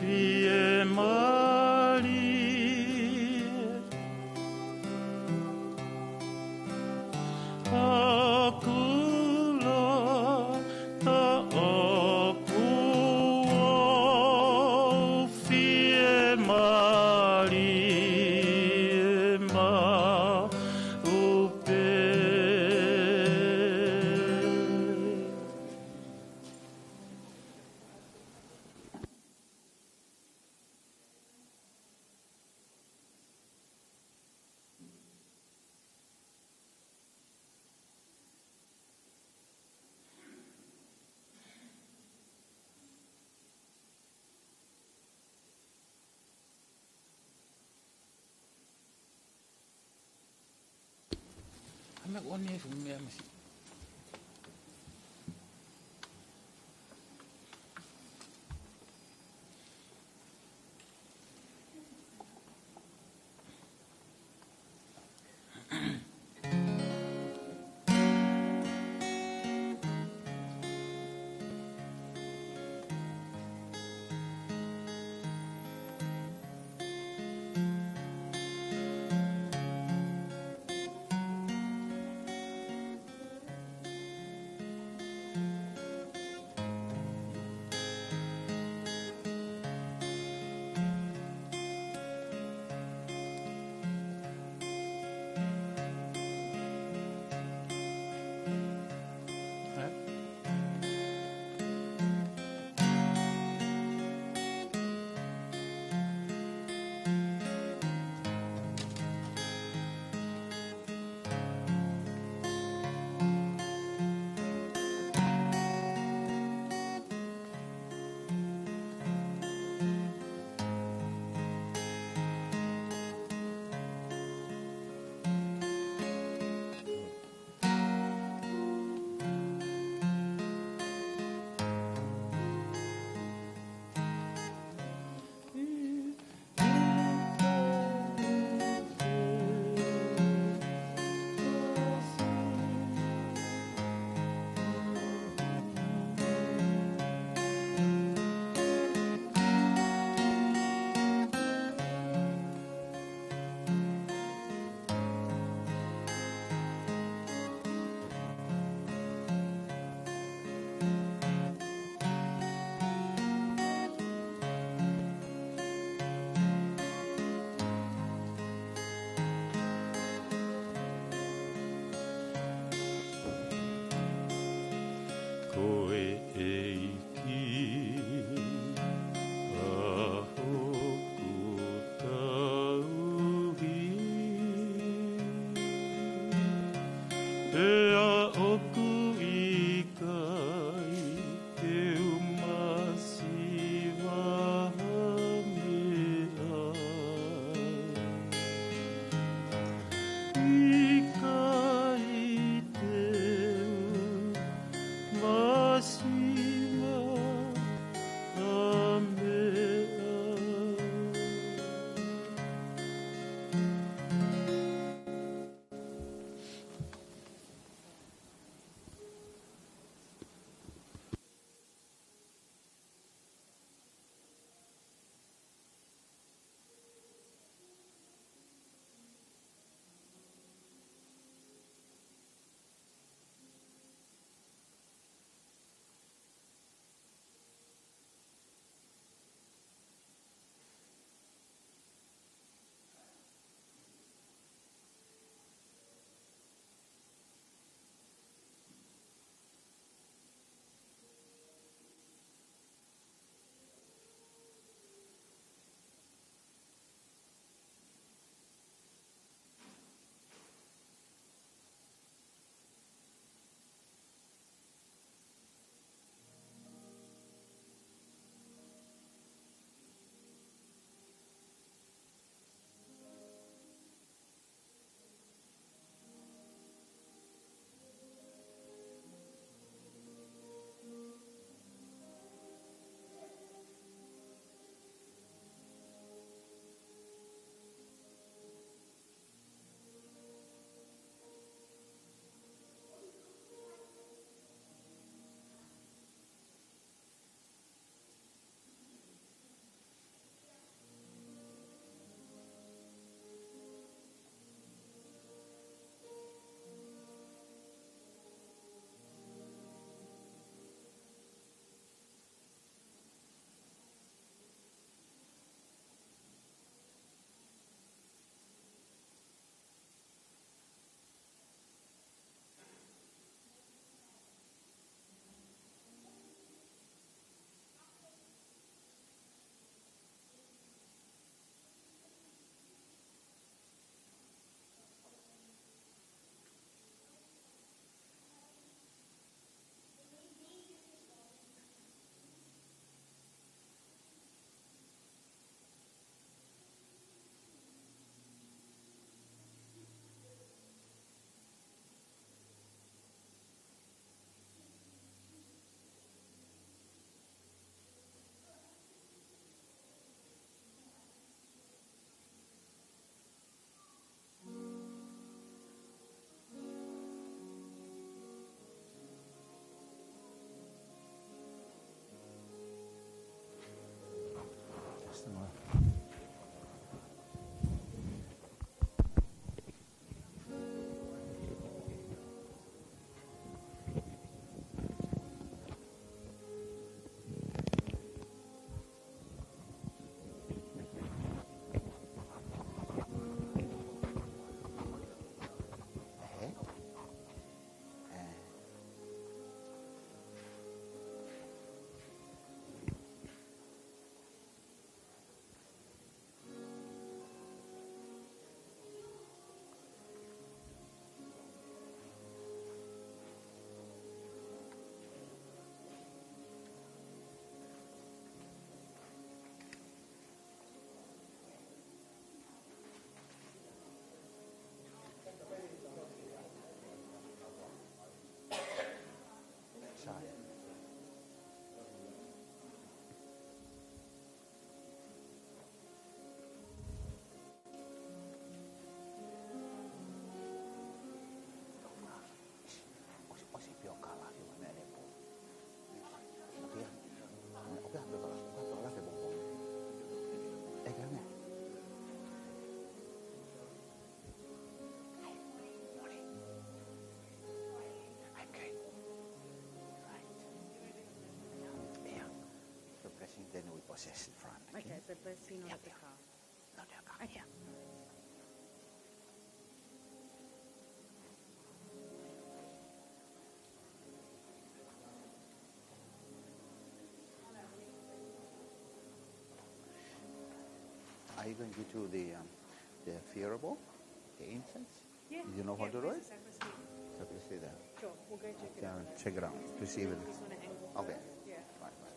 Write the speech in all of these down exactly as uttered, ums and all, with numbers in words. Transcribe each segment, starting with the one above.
ʻIo mālie, ʻoku loto ʻoku ou fiemālie maʻu pē. Ana one fu mea masi. Ko e ʻEiki ʻa hoku tauhi, pea ʻoku ʻikai te u masiva ha meʻa. ʻIkai te u masiva ha meʻa. Just in front, okay? Okay, but let's see, not at the car. Not at the car, okay. Yeah. Are you going to do the, um, the funeral, the incense? Yeah, you know how to do it? Sacristy. Sacristy there. Sure, we'll go check it out. Check it out to see if it is. Okay. Yeah. Right, right.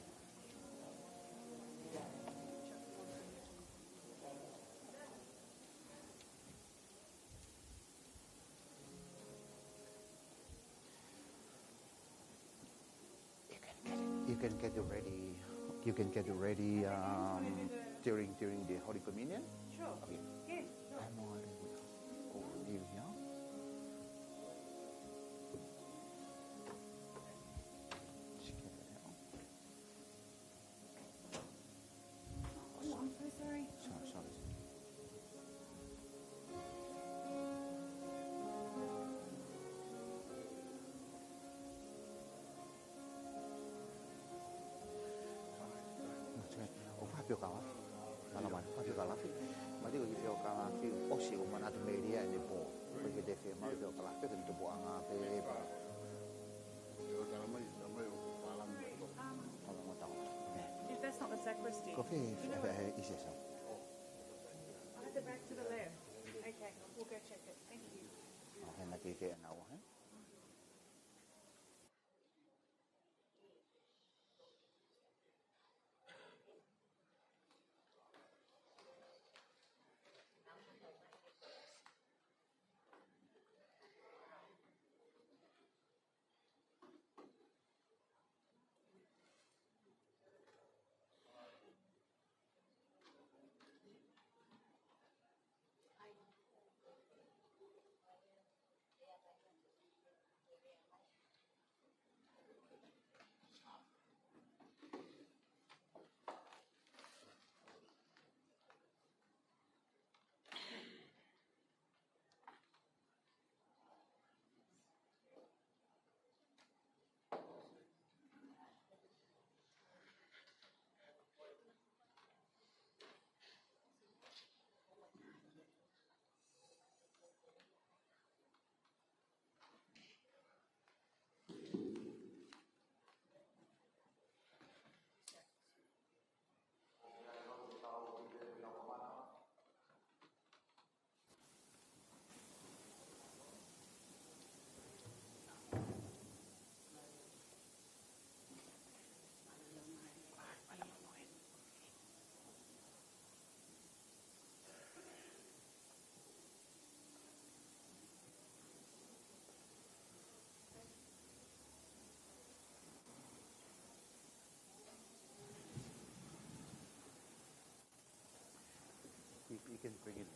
You can get it, you can get it ready, you can get it ready, um, during, during the Holy Communion. Sure. Okay. Yeah, sure. Over here. Just get it out. Oh, I'm so sorry. Sorry, sorry. ʻOku fai pē ʻo kalafi. Mālō, mālō, fai pē ʻo kalafi. Mālō, ʻoku fai pē ʻo kalafi. ʻOsi ʻo manatu melia ʻene pō. Ko e ke te fie maʻu pē ʻo kalafi, ke te tupu anga pē pā. If that's not the sacristy. Ko fē, fē, fē, ʻi se sa. Oh, at the back to the left. Okay, we'll go check it. Thank you. Okay, na ke ke na wa, eh? You, you can bring it in.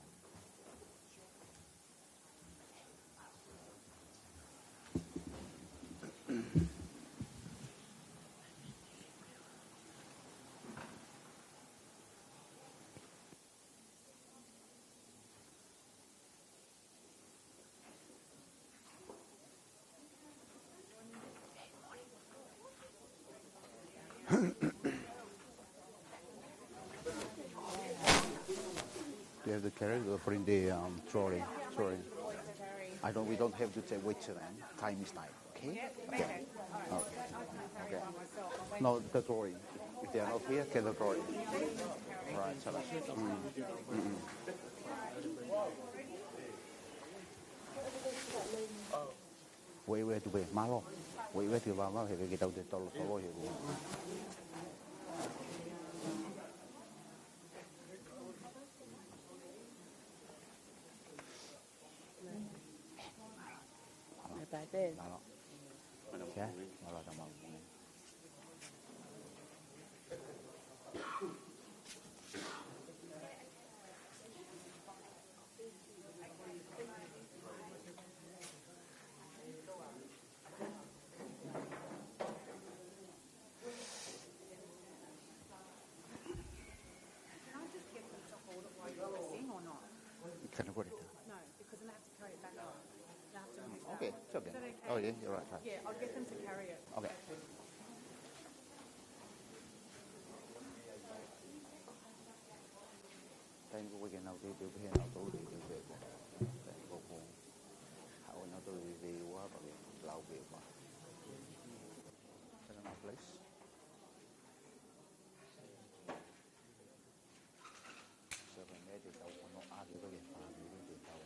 Do you have the carriage or put in the, um, trolley? Trolley. I don't, we don't have to say wait till then. Time is time. Okay? Yeah, okay. Okay. All right. Okay. No, the trolley. If they are not here, get the trolley. Right, so that's, mm, mm, mm. Wait, wait, wait. Mālō. Wait, wait, wait, mālō. He ke tau te tolo, tolo, he. Mālō. Mālō. Mālō. Mālō. Can I just get them to hold it while you're mixing or not? Can I put it down? No, because then I have to carry it back up. I have to move that. Okay, it's okay. Is that okay? Oh, yeah, you're right, right. Yeah, I'll get them to carry it. Okay. Taimi ko ē ke nau teuteu pē, he nau tau teuteu pē ko. Taimi ko ē ko. Haʻu nautolu ʻi he veiua, pea ke lau pē ko. Second place. Seven, ʻe te tau ono ake ko ē ke fāmili te tau.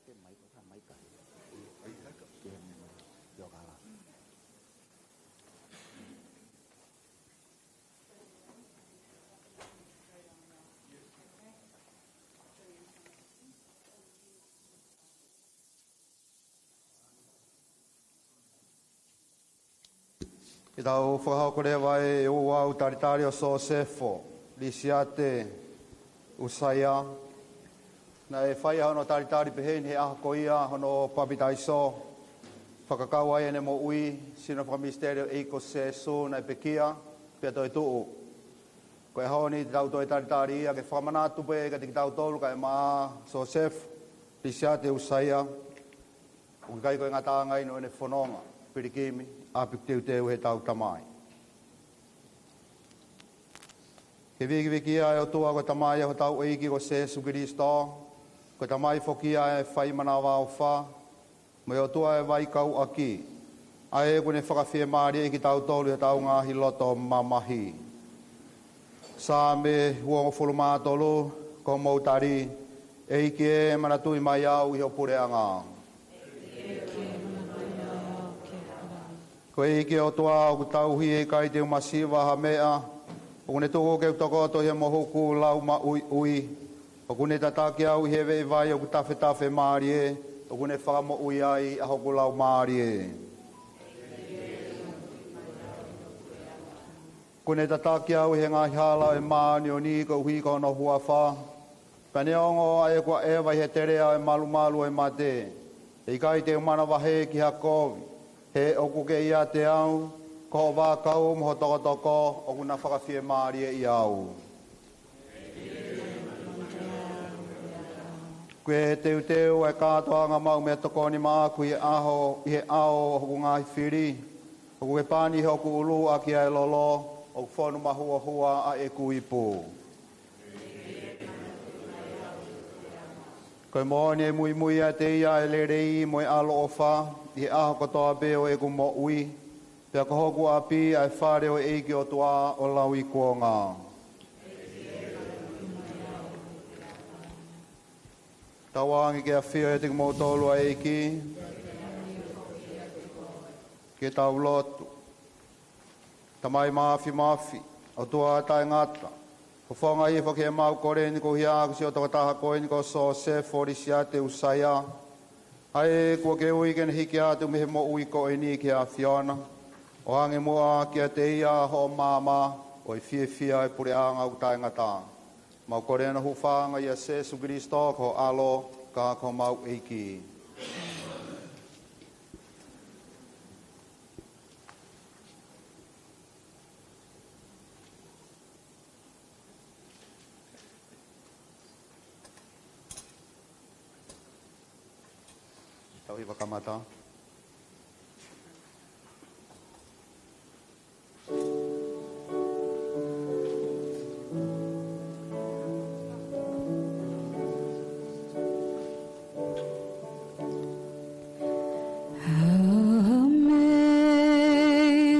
Ke mai ko ka mai ka. Ke mai. Yo kala. Ke tau fakahoko leva e ʻū talitali ʻo Sosefo Lisiate ʻUsaia. Naʻe fai hono talitali peheni he ʻaho ko ia hono papitaiso. Fakakau ai ʻene moʻui, sino fakamisiteli ʻo e ʻEiki ko Sēsū naʻe pekia, pea toetuʻu. Ko e ʻaho ni te tau toe talitali ia ke fakamanatu pē kiate kitautolu kae ʻumaʻā Sosefo Lisiate ʻUsaia. ʻOku ʻikai ko e ngataʻanga ia ʻo ʻene fononga, pilikimi, ʻapi teuteu heʻetau Tamai. Ke vikivikia ʻa e ʻOtua ko e Tamai ʻa hotau ʻEiki ko Sēsū Kilisito, ko e Tamai foki ia ʻa e fai manavaʻofa, mo e ʻOtua ʻa e vaikauʻaki, ʻa ē kuo ne fakafiemālieʻi kitautolu ʻi hotau ngaahi loto mamahi. Saame uongofulu mā tolu, ko hoʻomou tali, ʻEiki ē, manatuʻi mai au ʻi ho puleʻanga. Ko e ʻEiki ʻOtua ʻoku tauhi, ʻe ʻikai te u masiva ha meʻa, ʻoku ne tuku ke u tokoto ʻi he mohuku laumaʻuiʻui, ʻoku ne tataki au ʻi he veʻe vai ʻoku tafetafe mālie, ʻoku ne fakamoʻui ai ʻa hoku laumālie. ʻOku ne tataki au ʻi he ngaahi hala ʻo e māʻoniʻoni koeʻuhi ko hono huafa. Pea neongo ʻa ʻeku ʻaʻeva ʻi he teleʻa ʻo e malumalu ʻo e mate, ʻe ʻikai te u manavahē ki ha kovi, he ʻoku ke ʻiate au, ko hoʻo vaakau mo ho tokotoko ʻoku na fakafiemālieʻi au. Kuo teuteu ʻa e kātoanga maʻu mei he tokoni maʻaku ʻi he ʻao, ʻi he ʻao ʻo hoku ngaahi fili. ʻOku ke pani hoku ʻulu ʻaki ʻa e lolo, ʻoku fonu mahuohua ʻa ʻeku ipu. Ko e moʻoni ʻe muimui ʻiate ia ʻa e lelei mo e ʻaloʻofa ʻi he ʻaho kotoa pē ʻo ʻeku moʻui, pea ko hoku ʻapi ʻa e fale ʻo e ʻEiki ʻOtua ʻo lauikuonga. Tauange ke ʻafio ʻiate kimoutolu ʻa e ʻEiki. Ke tau lotu. Tamai mafimafi, ʻOtua taʻengata, fofonga hifo ki heʻemau kole ni koeʻuhi ko siʻo tokotaha ko eni ko Sosefo Lisiate ʻUsaia, ʻa ē kuo ke ui ke ne hiki atu mei he moʻui ko eni ki he ʻAfiona, ʻo hangē muʻa kiate ia hoʻo maama, ʻo e fiefia ʻo e puleʻanga ʻoku taʻengata. Mau kole ʻa e hūfanga ʻia Sēsū Kilisito ko ho ʻAlo, ka ko homau ʻEiki. Tau hiva kamata. How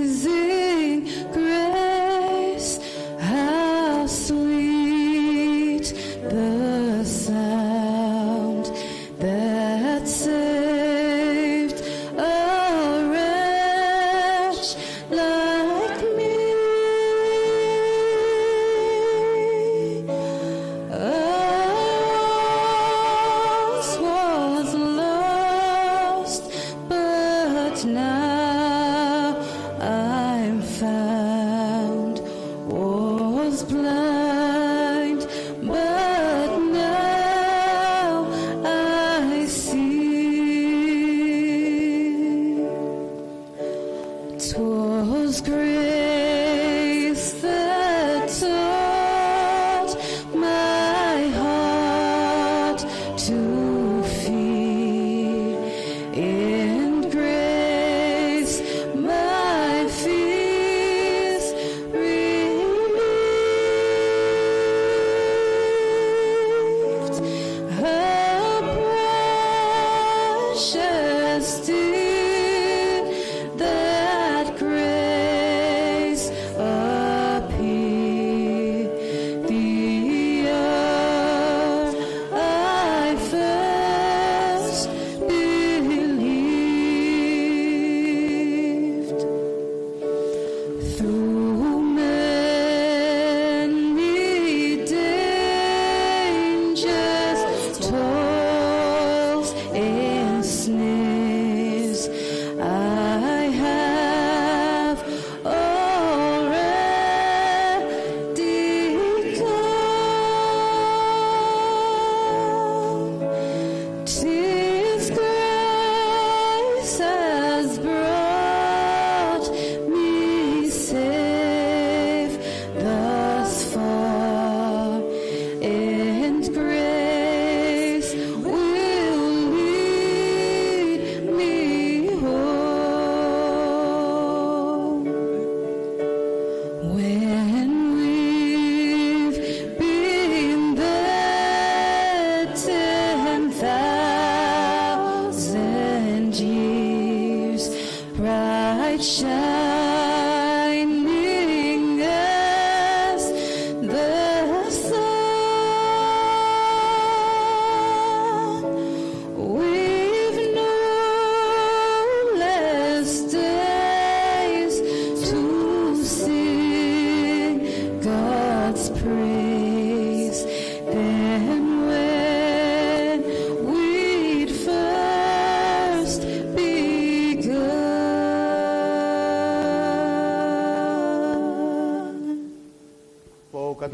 amazing grace, how sweet the sound that saved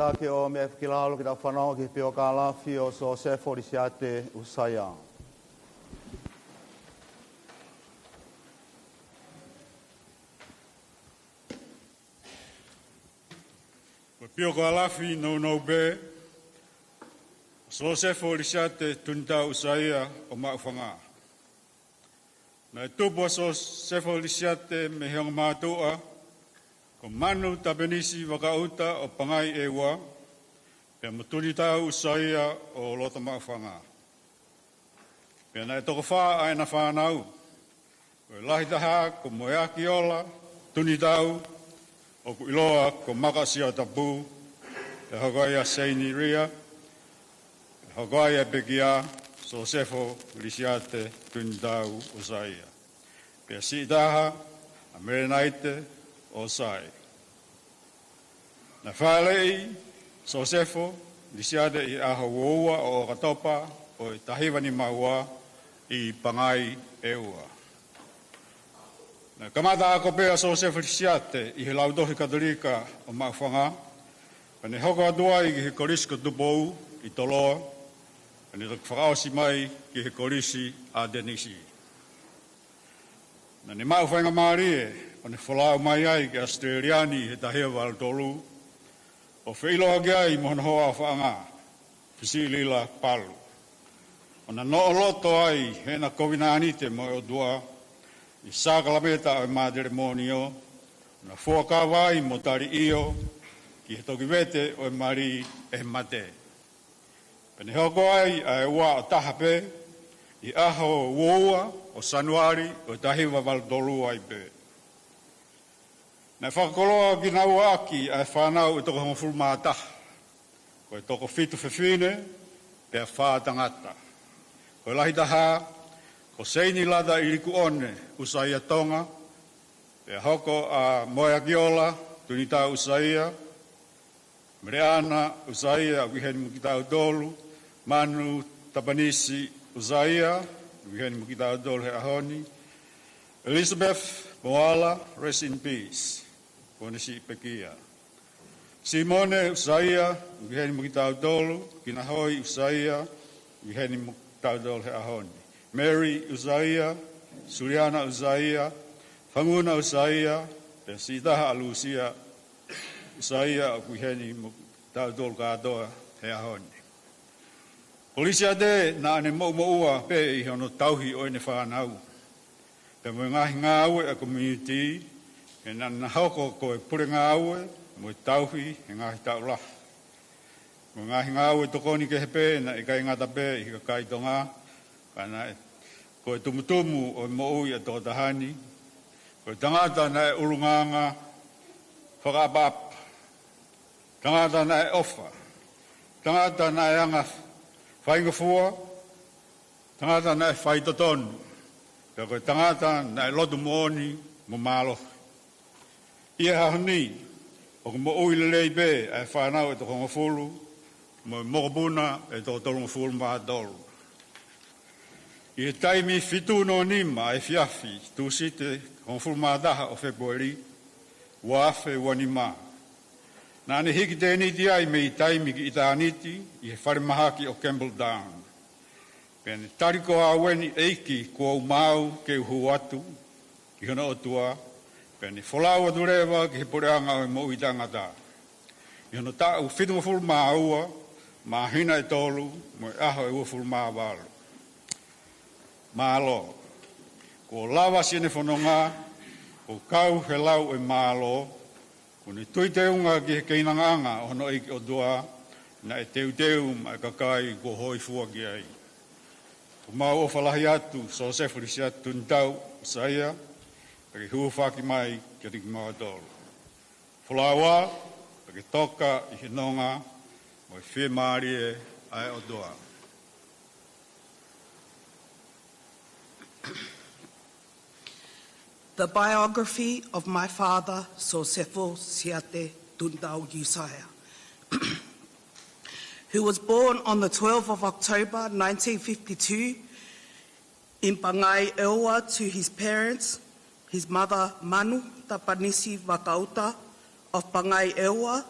Ke ʻomi e fakakilalo ke tau fanongo ki he piokalafi ʻo Sosefo Lisiate ʻUsaia. Ko e piokalafi nounou pē, Sosefo Lisiate Tunitau ʻUsaia ʻo Maʻufanga. Naʻe tupu ʻa Sosefo Lisiate mei he ongo mātuʻa ko Manu Tapenisi Vakaʻuta ʻo Pangai ʻEua, pea mo Tunitau ʻUsaia ʻo Loto Maʻufanga. Pea naʻe toko fā ʻa ʻena fānau, ko e lahi taha ko Moeakiola Tunitau, ʻoku ʻiloa ko Maka Siatapu, pea hoko ai ʻa Seini Ria, pea hoko ai ʻa e pekia, Sosefo Lisiate Tunitau ʻUsaia. Pea siʻi taha ʻa Melenaite ʻOsai. Naʻe fāʻeleʻi Sosefo Lisiate ʻi he ʻaho uaua ʻo ʻOkatopa ʻo e taha hiva nima ua ʻi Pangai ʻEua. Naʻe kamata ako pē ʻa Sosefo Lisiate ʻi he Lautohi Katolika ʻo Maʻufanga, pea ne hoko atu ai ki he Kolisi ko Tupou ʻi Toloa, pea ne toki fakaʻosi mai ki he Kolisi ʻAtenisi. Naʻa ne maʻu faingamālie ʻo ne folau mai ai ki ʻAositelēlia ni he taha hiva valu tolu, ʻo feʻiloaki ai mo hono hoa ʻofaʻanga, Fisiʻilila Palu. ʻO na noʻo loto ai heʻena kovinānite mo e ʻOtua ʻi he sākalameta ʻo e Mātelemonio, ʻo na fuakava ai mo tali ʻio ki he toki vete ʻo e mali ʻe he mate. Pea ne hoko ai ʻa e ua ʻo taha pē ʻi he ʻaho uaua ʻo Sānuali ʻo e taha hiva valu tolu ai pē. Naʻe fakakoloa kinaua ʻaki ʻa e fānau ʻe toko hongofulu mā taha, ko e toko fitu fefine pea fā tangata. Ko e lahi taha ko Seini Lata ʻIlikuʻone ʻUsaia Tonga, pea hoko ʻa Moeakiola Tunitau ʻUsaia, Meleana ʻUsaia ʻoku ʻi heni mo kitautolu, Manu Tapanisi ʻUsaia ʻoku ʻi heni mo kitautolu he ʻaho ni, Elizabeth Moala, rest in peace, ko ʻene siʻi pekia. Simone ʻUsaia ʻoku ʻi heni mo kitautolu, Kinahoi ʻUsaia ʻoku ʻi heni mo kitautolu he ʻaho ni, Mary ʻUsaia, Suliana ʻUsaia, Fanguna ʻUsaia, pea siʻi taha ʻa Lusia ʻUsaia ʻoku ʻi heni mo kitautolu kātoa he ʻaho ni. Ko Lisiate naʻa ne moʻumoʻua pē ʻi hono tauhi ʻo ʻene fānau, pea mo e ngaahi ngāue ʻa e community, he naʻa na hoko ko e pule ngāue mo e tauhi he ngaahi taʻu lahi. Mo e ngaahi ngāue tokoni kehe pē naʻe ʻikai ngata pē ʻi he kakai Tonga, ka naʻe ko e tumutumu ʻo e moʻui ʻa e tokotaha ni, ko e tangata naʻe ʻulungaanga fakaʻapaʻapa, tangata naʻe ʻofa, tangata naʻe anga faingofua, tangata naʻe faitotonu, pea ko e tangata naʻe lotu moʻoni mo mālohi. ʻI he ʻaho ni, ʻoku moʻui lelei pē ʻa e fānau ʻe toko hongofulu, mo e mokopuna ʻe toko tolungofulu mā tolu. ʻI he taimi fitu noa nima ʻa e efiafi Tūsite hongofulu mā taha ʻo Fēpueli, ua afe ua nima, naʻa ne hiki tēniti ai mei taimi ki ʻitāniti ʻi he falemahaki ʻo Campbelltown. Pea ne tali ko au eni, ʻEiki, kuo u maau ke u hū atu ki hono ʻOtua, pea ne folau atu leva ki he puleʻanga ʻo e moʻui taʻengata ʻi hono taʻu fitungofulu mā ua, māhina ʻe tolu, mo e ʻaho ʻe uofulu mā valu. Mālō. Kuo lava siʻene fononga, kuo kau he lau ʻo e mālō, kuo ne tui teunga ki he keinangaʻanga ʻo hono ʻEiki ʻOtua, naʻe teuteu maʻa e kakai kuo hōifua ki ai. ʻOku mau ʻofa lahi atu, Sosefo Lisiate Tunitau ʻUsaia, pea ke hūfaki mai kiate kimautolu. Folau ā, pea ke toka ʻi he nonga mo e fiemālie ʻa e ʻOtua. The biography of my father, Sosefo Siate Tunitau ʻUsaia, who was born on the twelfth of October nineteen fifty-two in Pangai ʻEua to his parents, his mother Manu Tapanisi Vakauta of Pangai ʻEua,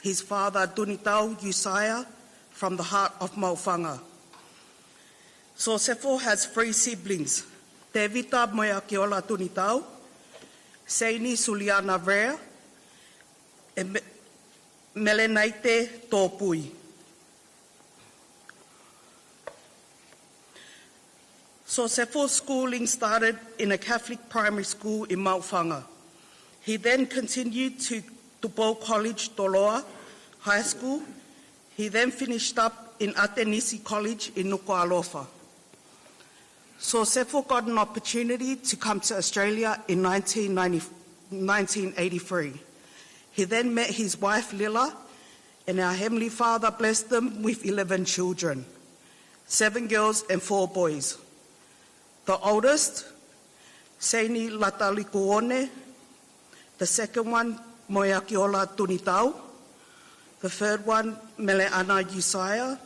his father Tunitau Usaia from the heart of Maʻufanga. Sosefo has three siblings, Tevita mo e Akiola Tunitau, Seini Suliana Vea, and Me- Melenaite Topui. Sosefo's schooling started in a Catholic primary school in Maʻufanga. He then continued to Tupou College Toloa High School. He then finished up in ʻAtenisi College in Nukuʻalofa. Sosefo got an opportunity to come to Australia in nineteen ninety, nineteen eighty-three. He then met his wife Lila, and our Heavenly Father blessed them with eleven children, seven girls and four boys. The oldest, Seini Latalikuone. The second one, Moeakiola Tunitau. The third one, Meleana Usaia.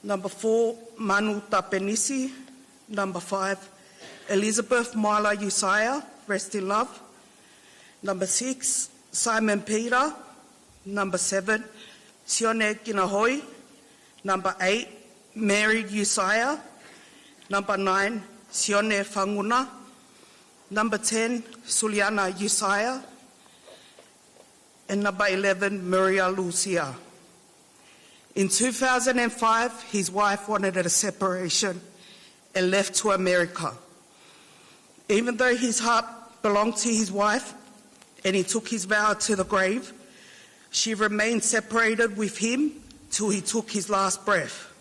Number four, Manu Tapenisi. Number five, Elizabeth Moala Usaia, rest in love. Number six, Simon Peter. Number seven, Sione Kinahoi. Number eight, Mary Usaia. Number nine, Sione Fanguna. Number ten, Suliana Usaia. And number eleven, Maria Lucia. In two thousand and five, his wife wanted a separation and left to America. Even though his heart belonged to his wife and he took his vow to the grave, she remained separated with him till he took his last breath.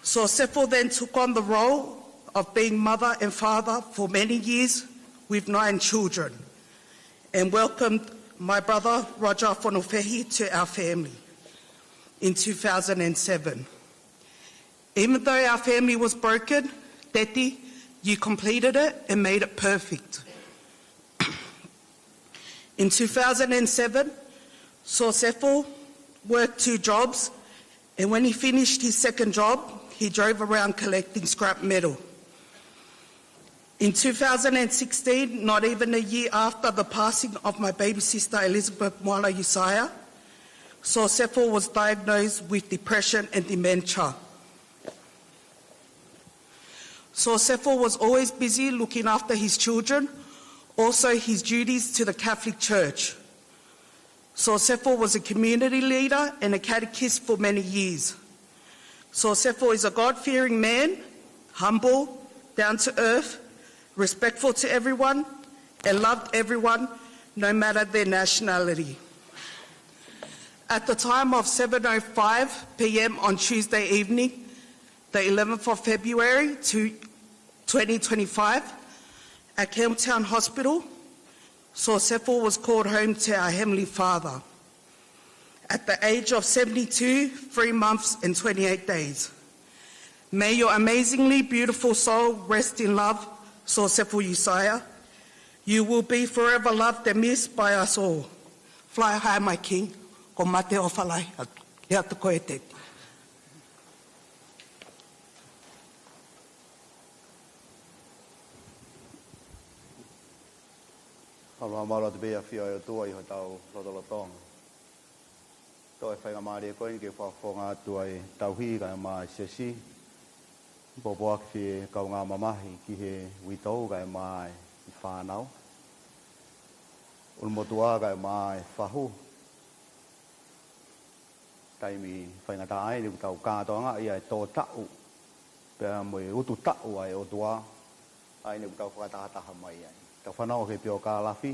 Sosefo then took on the role of being mother and father for many years with nine children and welcomed my brother Roger Fonofehi to our family in two thousand and seven. Even though our family was broken, Daddy, you completed it and made it perfect. In two thousand and seven, Sosefo worked two jobs, and when he finished his second job, he drove around collecting scrap metal. In two thousand and sixteen, not even a year after the passing of my baby sister Elizabeth Moala Usaia, Sosefo was diagnosed with depression and dementia. Sosefo was always busy looking after his children, also his duties to the Catholic Church. Sosefo was a community leader and a catechist for many years. Sosefo is a God-fearing man, humble, down to earth, respectful to everyone, and loved everyone, no matter their nationality. At the time of seven oh five p.m. on Tuesday evening, the eleventh of February to twenty twenty-five, at Campbelltown Hospital, Sosefo was called home to our Heavenly Father at the age of seventy-two, three months and twenty-eight days. May your amazingly beautiful soul rest in love, Sosefo Usaia. You will be forever loved and missed by us all. Fly high, my king. Ko mate ʻofa lahi atu, ʻe atu ko e teti. Fakamālō atu pē ʻa e ʻafio ʻa e ʻOtua ʻi hotau lotolotonga. Toe faingamālie ko eni ke fakafofonga atu ʻa e tauhi kae ʻumaʻā e siasi. Pōpoaki fie kaungā mamahi ki he uitou kae ʻumaʻā e fānau, ʻulumotuʻa kae ʻumaʻā e fahu. Taimi faingataʻa eni ʻoku tau kātoangaʻi ʻa e tō taʻu pea mo e utu taʻu ʻa e ʻOtua, ʻa ia ʻoku tau fakatahataha mai ai. Tau fanongo ki he piokālafi,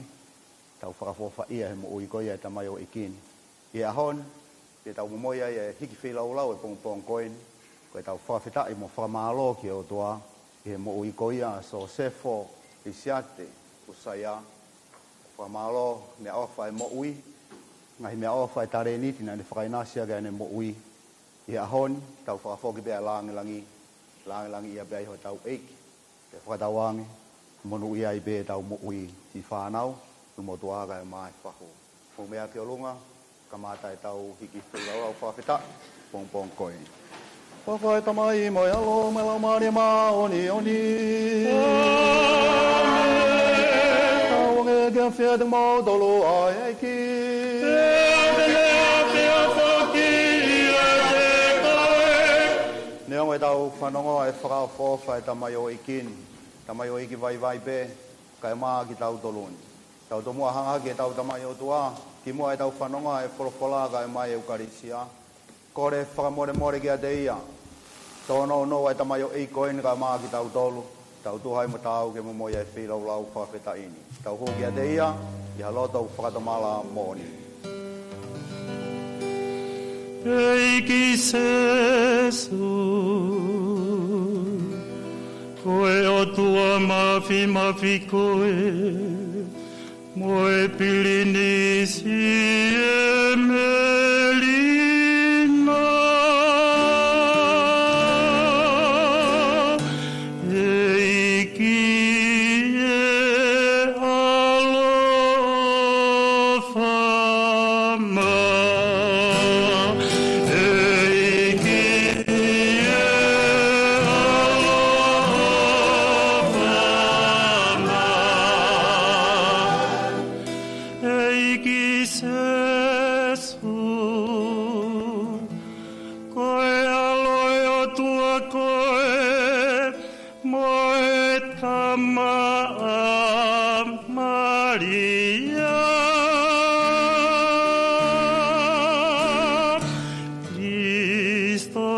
tau fakaʻofoʻofaʻia he moʻui ko ia ʻa e tamaioʻeiki ni. ʻI he ʻaho ni, te tau momoi ai ʻa e hiki feilaulau ʻo e pongipongi ko eni, ko ʻetau fakafetaʻi mo fakamālō ki he ʻOtua ʻi he moʻui ko ia ʻa Sosefo Lisiate Usaia. Fakamālō meʻaʻofa e moʻui, ngaahi meʻaʻofa e talēniti naʻa ne fakaʻinasi ʻaki ʻene moʻui. ʻI he ʻaho ni, tau fakafoki pē ʻa e lāngilangi, lāngilangiʻia pē ʻa hotau ʻEiki. Ke fakatauange, monūʻia ai pē ʻetau moʻui, siʻi fānau, ʻulumotuʻa kae ʻumaʻā e fahu. Mou meʻa ki ʻolunga, kamata ʻetau hiki feilaulau fakafetaʻi pongipongi ko eni. Ko e ʻofa ʻa e Tamai mo e ʻAlo mo e Laumālie Māʻoniʻoni. ʻĀmeni. Tauange ke ʻafio ʻiate kimoutolu ʻa e ʻEiki. Tau fanongoa e fakaʻofoʻofa e tamaioʻeiki ni, tamaioʻeiki vaivai pē, kae ʻumaʻā kitautolu ni. Tau tomuʻa hanga hake ʻetau tamaioʻotua, kimuʻa ʻetau fanongoa e folofola kae ʻumaʻā e ʻEukalisia. Kole fakamolemole kiate ia, tōnounou e tamaioʻeiki ko eni kae ʻumaʻā kitautolu, tau tuʻu hake mo taau ke momoi e feilaulau fakafetaʻi ni. Tau hū kiate ia, ʻi ha loto fakatomala moʻoni. ʻEiki Sēsū, ko e ʻOtua Māfimafi koe, mo e Pilinisi ʻo e melino. ʻEiki ē, ʻaloʻofa mai. ʻEiki ē, ʻaloʻofa mai. ʻEiki Sēsū, ko e ʻAlo ʻo e ʻOtua koe, mo e Tama ʻa Malia. Kalaisi ē,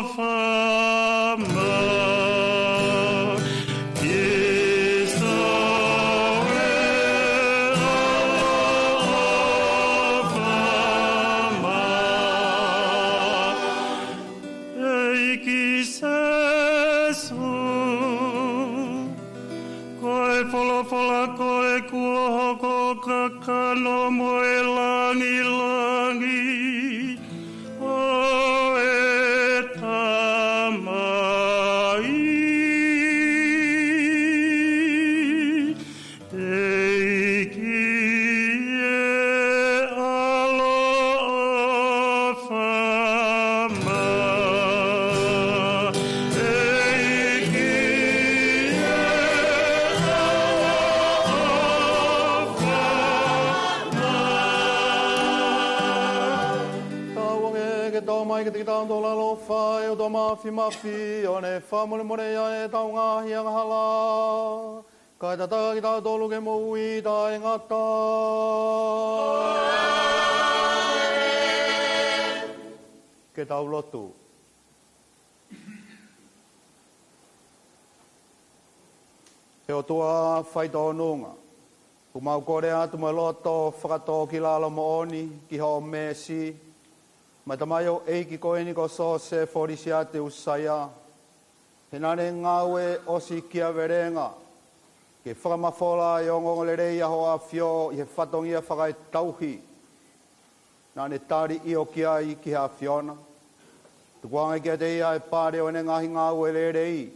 ʻaloʻofa mai. Kalaisi ē, ʻaloʻofa mai. ʻEiki Sēsū, ko e folofola koe kuo hoko kakano mo e langilangi ʻo e Tamai. ʻEiki ē, ʻaloʻofa mai. ʻEiki ē, ʻaloʻofa mai. Tau ʻoange ke tau mai kiate kitautolu ʻaloʻofa ʻa e ʻOtua Māfimafi, ʻo ne fakamolemoleʻi ʻetau ngaahi angahala, kae tataki kitautolu ki he moʻui taʻengata. Ke tau lotu. ʻE ʻOtua faitōnunga, ʻoku mau kole atu mo e loto fakatōkilalo moʻoni ki hoʻo meesi, maʻa e tamaioʻeiki ko eni ko Sosefo Lisiate ʻUsaia, he naʻa ne ngāue ʻosikiavelenga ke fakamafola e ongoongolelei ʻa hoʻo ʻAfio ʻi he fatongia fakaetauhi naʻa ne tali ʻio ki ai ki he ʻAfiona. Tukuange kiate ia e pale ʻo ʻene ngaahi ngāue lelei,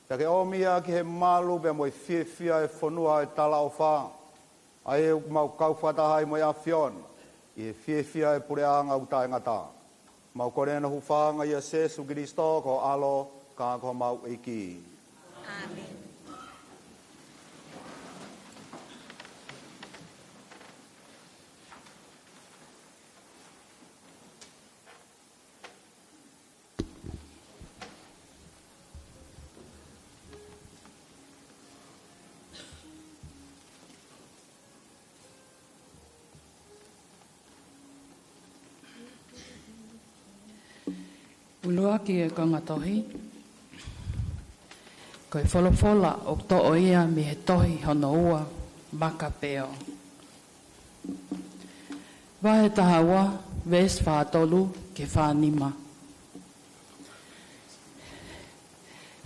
pea ke ʻomi ia ki he malu pea mo e fiefia e fonua ʻo e talaʻofa, ʻa ia ʻoku mau kau fakataha ai mo e ʻAfiona ʻi he fiefia e puleʻanga ʻoku taʻengata. Mau kole ʻeni ʻi he huafa ʻo Sēsū Kilisitō ko ho ʻAlo, ka ko homau ʻEiki. ʻĀmeni. ʻUluaki e konga tohi, ko e folofola ʻoku toʻo ia mei he tohi hono ua Makapeo. Vahe taha ua, veesi fā tolu ki he fā nima.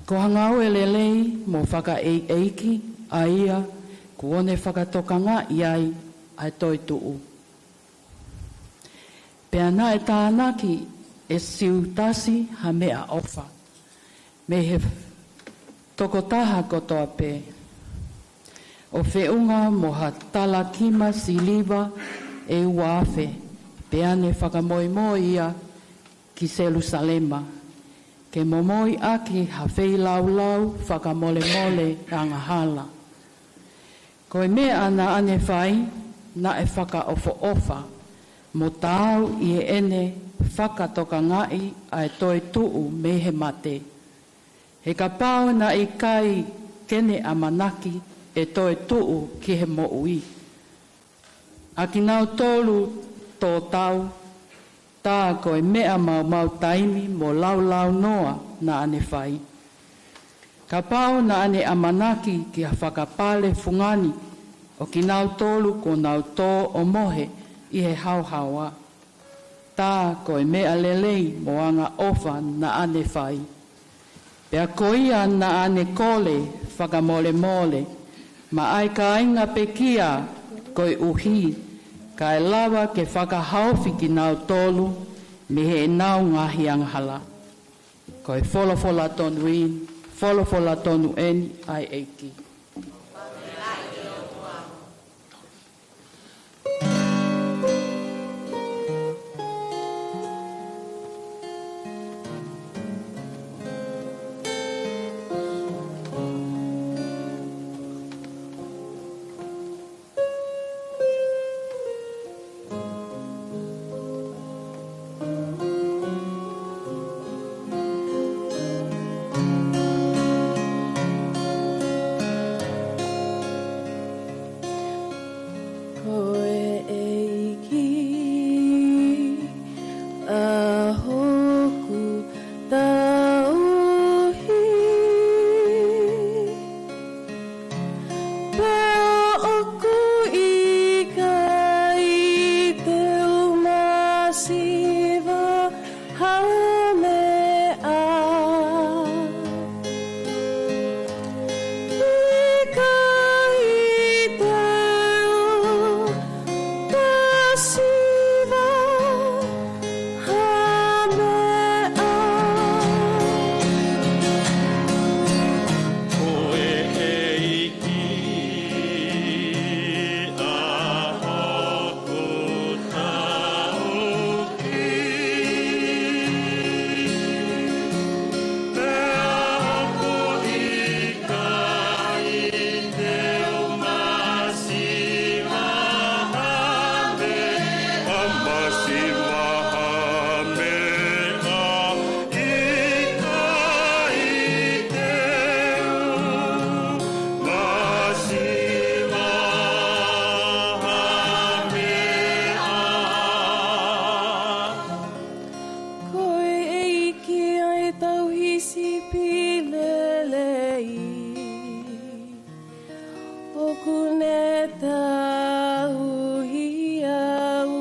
Ko ha ngāue lelei mo fakaʻeiʻeiki ʻa ia kuo ne fakatokangaʻi ai ʻa e toetuʻu. Pea naʻe tānaki ʻe Siutasi ha meʻaʻofa mei he tokotaha kotoa pē, ʻo feʻunga mo ha talakima siliva ʻe ua afe, pea ne fakamoimoi ia ki Selusalema, ke momoi ʻaki ha feilaulau fakamolemole angahala. Ko e meʻa naʻa ne fai, naʻe fakaʻofoʻofa, mo taau ʻi heʻene fakatokangaʻi ʻa e toetuʻu mei he mate. He kapau naʻe ʻikai ke ne ʻamanaki ʻe toetuʻu ki he moʻui ʻa kinautolu tō tau, tā ko e meʻa maumau taimi mo laulaunoa naʻa ne fai. Kapau naʻa ne ʻamanaki ki ha fakapale fungani ʻo kinautolu kuo nau tō ʻo mohe ʻi he haohaoa, tā ko e meʻa lelei mo angaʻofa naʻa ne fai. Pea ko ia naʻa ne kole fakamolemole maʻa e kāinga pekia, koeʻuhi kae lava ke fakahaofi kinautolu mei heʻenau ngaahi angahala. Ko e folofola tonu eni, folofola tonu eni ʻa e ʻEiki. Ko e ʻEiki ʻa hoku tauhi, pea ʻoku ʻikai te u masiva ha meʻa. ʻIkai te u masiva ha meʻa. Ko e ʻEiki ʻa hoku tauhi, pea ʻoku ʻikai te u masiva ha meʻa, masiva ha meʻa. ʻIkai te u masiva ha meʻa. Ko e ʻEiki ʻa e tauhi sipi lelei, ʻoku ne tauhi au.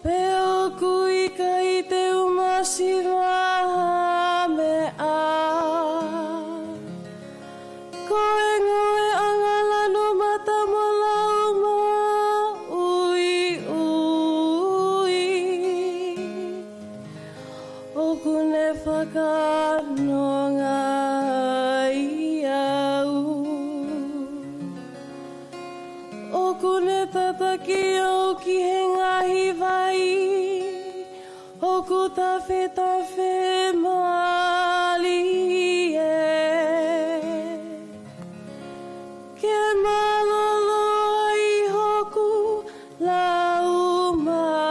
Pea ʻoku ʻikai te u masiva ha meʻa. Ko e ngoue ʻangalanu, mata mo laumāʻuiʻui, ʻoku ne fakanonga au. ʻOku ne tataki au ki he ngaahi vai ʻoku tafetafe mālie, ke mālōlō ai hoku laumālie.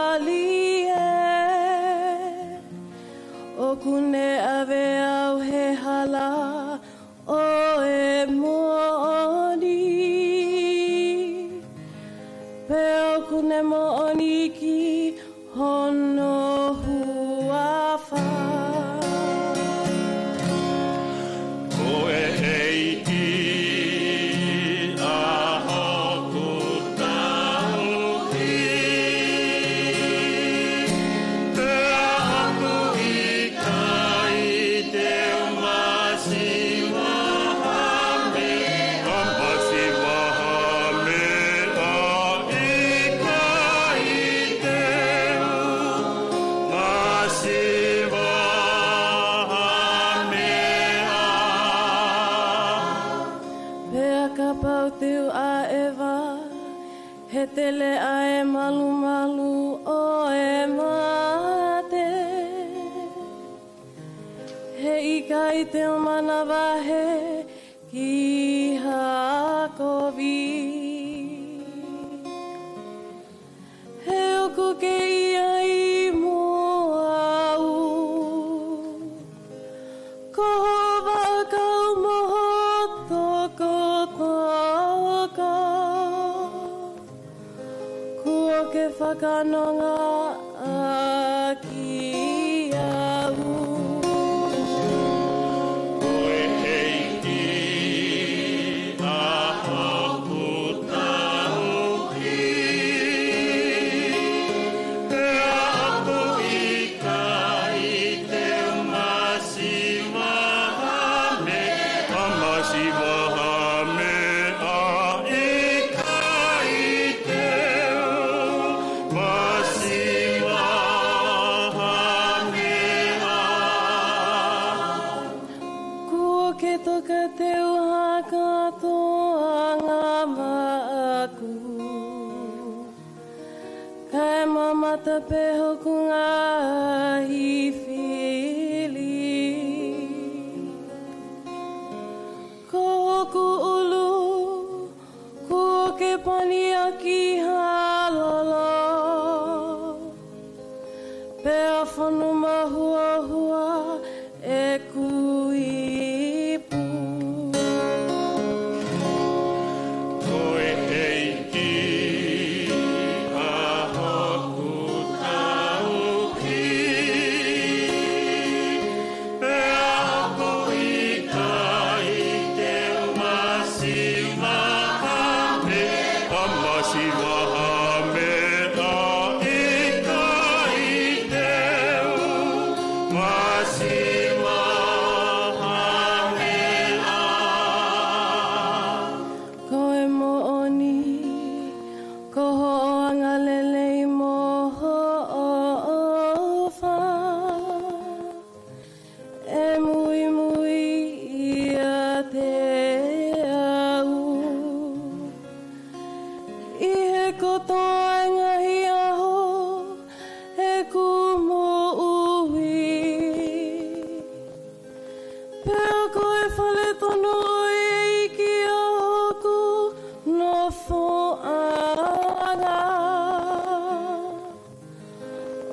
ʻOku ne ʻave au he hala ʻo e moʻoni, pea ʻoku ne moʻoni ki hono huafa. Ko e ʻEiki ʻa hoku tauhi, pea ʻoku ʻikai te u masiva ha meʻa, masiva ha meʻa. ʻIkai te u masiva ha meʻa. Pea kapau te u ʻaʻeva, he tele ʻa e malumalu ʻo e mate, he ʻikai te u manavahē ki ha kovi. ke fakanonga ʻaki au. Ko e ʻEiki ʻa hoku tauhi, pea ʻoku ʻikai te u masiva ha meʻa, masiva ha meʻa, ʻikai te u masiva ha meʻa. Kuo ke tokateu ha kātoanga maʻaku, kae mamata pē hoku ngaahi fili. Ko hoku ʻulu kuo ke pani ʻaki ha lolo, pea fonu mahuohua ʻeku ipu. Ko e ʻEiki ʻa hoku tauhi, pea ʻoku ʻikai te u masiva ha meʻa, masiva ha meʻa, ʻikai te u masiva ha meʻa. Ko e moʻoni, ko hoʻo angalelei mo hoʻo ʻofa ʻe muimui ʻiate au ʻi he kotoa e ngaahi ʻaho ʻeku moʻui. Pea ko e fale tonu ʻo e ʻEiki ʻa hoku nofoʻanga,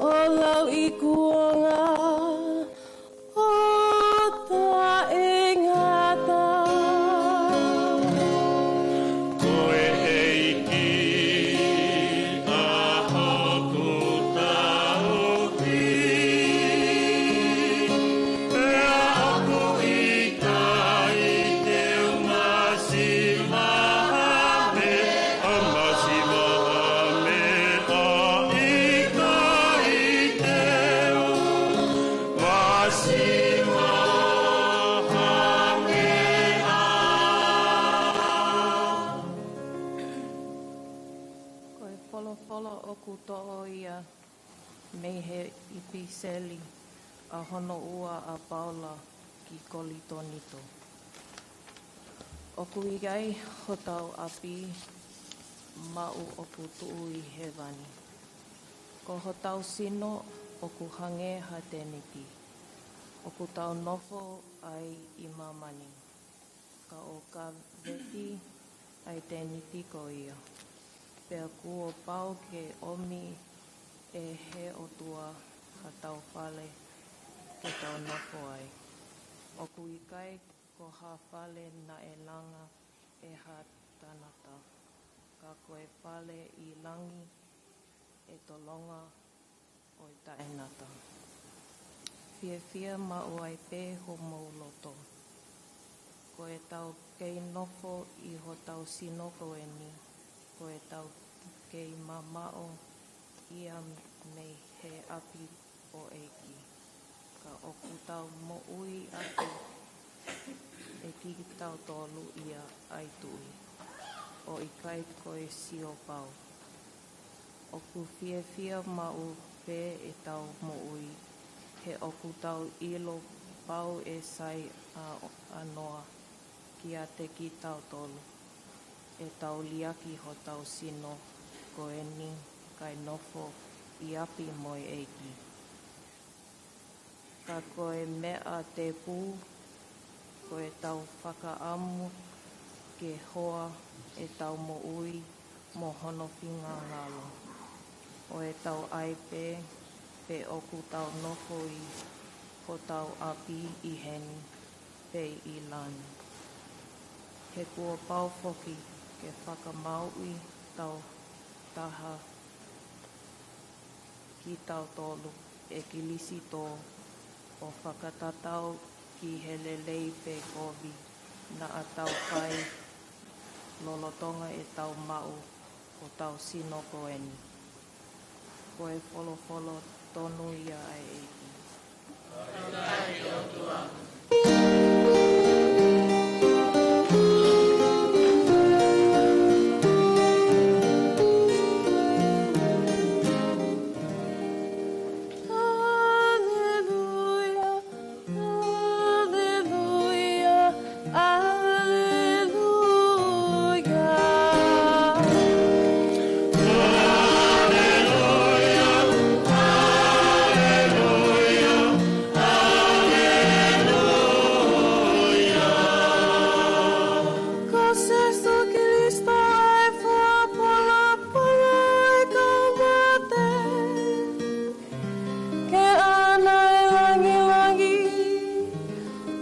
ʻo lauikuonga ʻo taʻengata. Ko e ʻEiki ʻa hoku tauhi, pea ʻoku ʻikai te u masiva ha meʻa, masiva ha meʻa, ʻikai te u masiva ha meʻa. Ko e folofola ʻoku toʻo ia mei he ʻipiseli ʻa hono ua ʻa Paula ki Kolitonito. ʻOku ʻikai hotau ʻapi maʻu ʻoku tuʻu ʻi hēvani. Ko hotau sino ʻoku hangē ha tēniti ʻoku tau nofo ai ʻi māmani. Ka ʻo kaveti ʻa e tēniti ko ia, pea kuo pau ke ʻomi ʻe he ʻOtua ha tau fale ke tau nofo ai. ʻOku ʻikai ko ha fale naʻe langa ʻe ha tangata, ka ko e fale ʻi langi ʻe tolonga ʻo e taʻengata. Fiefia maʻu ai pē homou loto. Ko e tau kei nofo ʻi hotau sino ko eni, ko e tau kei mamaʻo ia mei he ʻapi ʻo e ʻEiki. Ka ʻoku tau moʻui ʻaki ʻe kitautolu ia ʻa e tuʻi, ʻo ʻikai ko e siopau. ʻOku fiefia maʻu pē ʻetau moʻui, he ʻoku tau ʻilo pau ʻe sai ʻa, ʻa Noa kiate kitautolu, ʻe tau liʻaki hotau sino ko eni kae nofo ʻi ʻapi mo e ʻEiki. Ka ko e meʻa tēpū, ko e tau fakaʻamu ke hoa ʻetau moʻui mo hono finangalo, ʻo e tau ʻai pē pe ʻoku tau nofo ʻi hotau ʻapi ʻi heni pe ʻi langi. He kuo pau foki ke fakamāuʻi tau taha kitautolu ʻe Kilisitō, ʻo fakatatau ki he lelei pe kovi naʻa tau fai lolotonga ʻetau maʻu hotau sino ko eni. Ko e folofola tonu ia ʻa e ʻEiki. Haleluia, haleluia, haleluia. Ko Sīsū Kalaisi ʻa e fua palopalopalo ʻo e kau mate, ke ʻaʻana e langilangi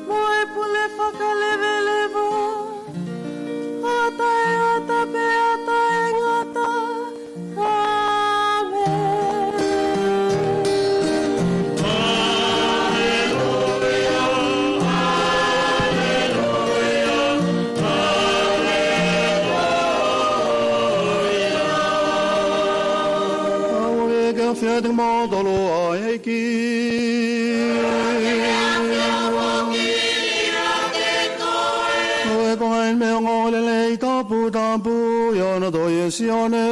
mo e pule fakaleveleva, ʻo taʻengata pea taʻengata. ʻĀmeni. Aua ke afe atu kimoutolu ʻa e ʻEiki. Ko e konga eni mei he ongoongolelei toputapu ʻi hono tohi ʻe Sione.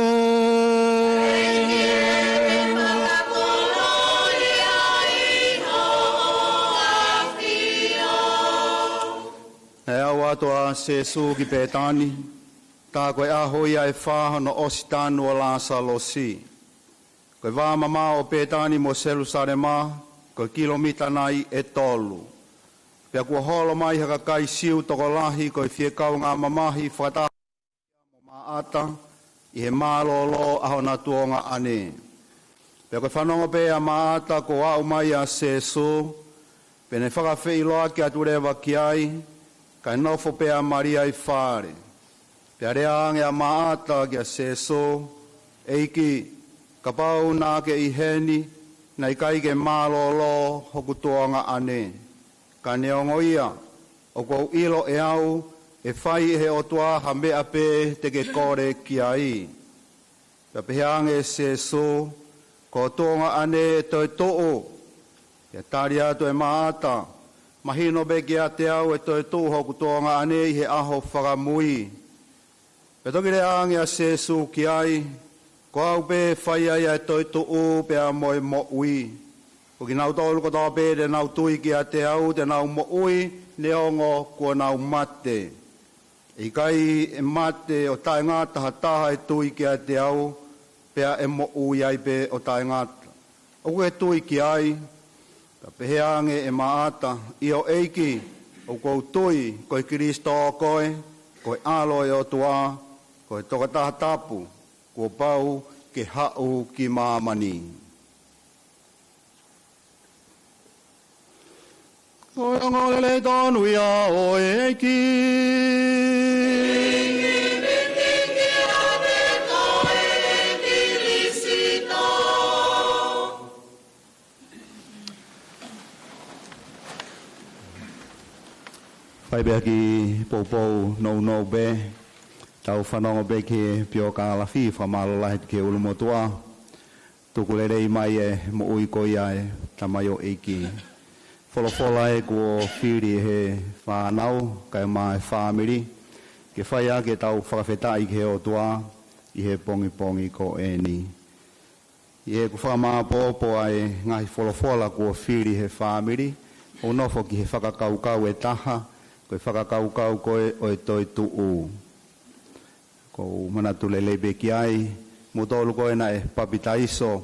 ʻE aʻu atu ʻa Sīsū ki Pētani, tā ko e ʻaho ia ʻe fā hono ʻosi tanu ʻo Lāsalosi. Ko e vā mamaʻo ʻo Pētani mo Selūsalema, ko e kilomita nai ʻe tolu. Pea kuo holo mai ha kakai Siu tokolahi ko e fie kaungā mamahi fakataha mo Māʻata ʻi he mālōlō ʻa hona tuongaʻane. Pea ko e fanongo pē ʻa Māʻata kuo aʻu mai ʻa Sīsū, pea ne fakafeʻiloaki atu leva ki ai, kae nofo pē ʻa Malia ʻi fale. Pea lea ange ʻa Māʻata kia Sīsū, ʻEiki, kapau naʻa ke ʻi heni, naʻe ʻikai ke mālōlō hoku tuongaʻane. Ka neongo ia, ʻoku ou ʻilo ʻe au, ʻe fai ʻe he ʻOtua ha meʻa pē te ke kole ki ai. Pea pehē ange ʻe Sīsū, ko ho tuongaʻane ʻe toetuʻu. Pea tali atu ʻe Māʻata, mahino pē kiate au ʻe toetuʻu hoku tuongaʻane ʻi he ʻaho fakamui. Pea toki lea ange ʻa Sīsū ki ai, ko au pē ʻe fai ai ʻa e toetuʻu pea mo e moʻui. Ko kinautolu kotoa pē te nau tui kiate au te nau moʻui neongo kuo nau mate. ʻE ʻikai ʻe mate ʻo taʻengata ha taha ʻe tui kiate au, pea ʻe moʻui ai pē ʻo taʻengata. ʻOku ke tui ki ai? Pea pehē ange ʻe Māʻata, ʻIo ʻEiki, ʻoku ou tui, ko e Kilisitō koe, ko e ʻAlo ʻo e ʻOtua, ko e Tokotaha Tapu, kuo pau ke haʻu ki māmani. Ko e ongoongolelei tonu ia ʻo e ʻEiki. Fai pē ha kiʻi poupou nounou pē, tau fanongo pē ki he piokālafi, fakamālō lahi ki he ʻulumotuʻa. Tuku lelei mai e moʻui ko ia ʻa e tamaioʻeiki. Folofola ē kuo fili ʻe he fānau, kae ʻumaʻā e fāmili, ke fai ʻaki ʻetau fakafetaʻi ki he ʻOtua ʻi he pongipongi ko eni. ʻI heʻeku fakamāʻopoʻopo ʻa e ngaahi folofola kuo fili ʻe he fāmili, ʻoku nofo ki he fakakaukau ʻe taha, ko e fakakaukau ko ē ʻo e toetuʻu. ʻOku ou manatu lelei pē ki ai, moutolu ko ē naʻe papitaiso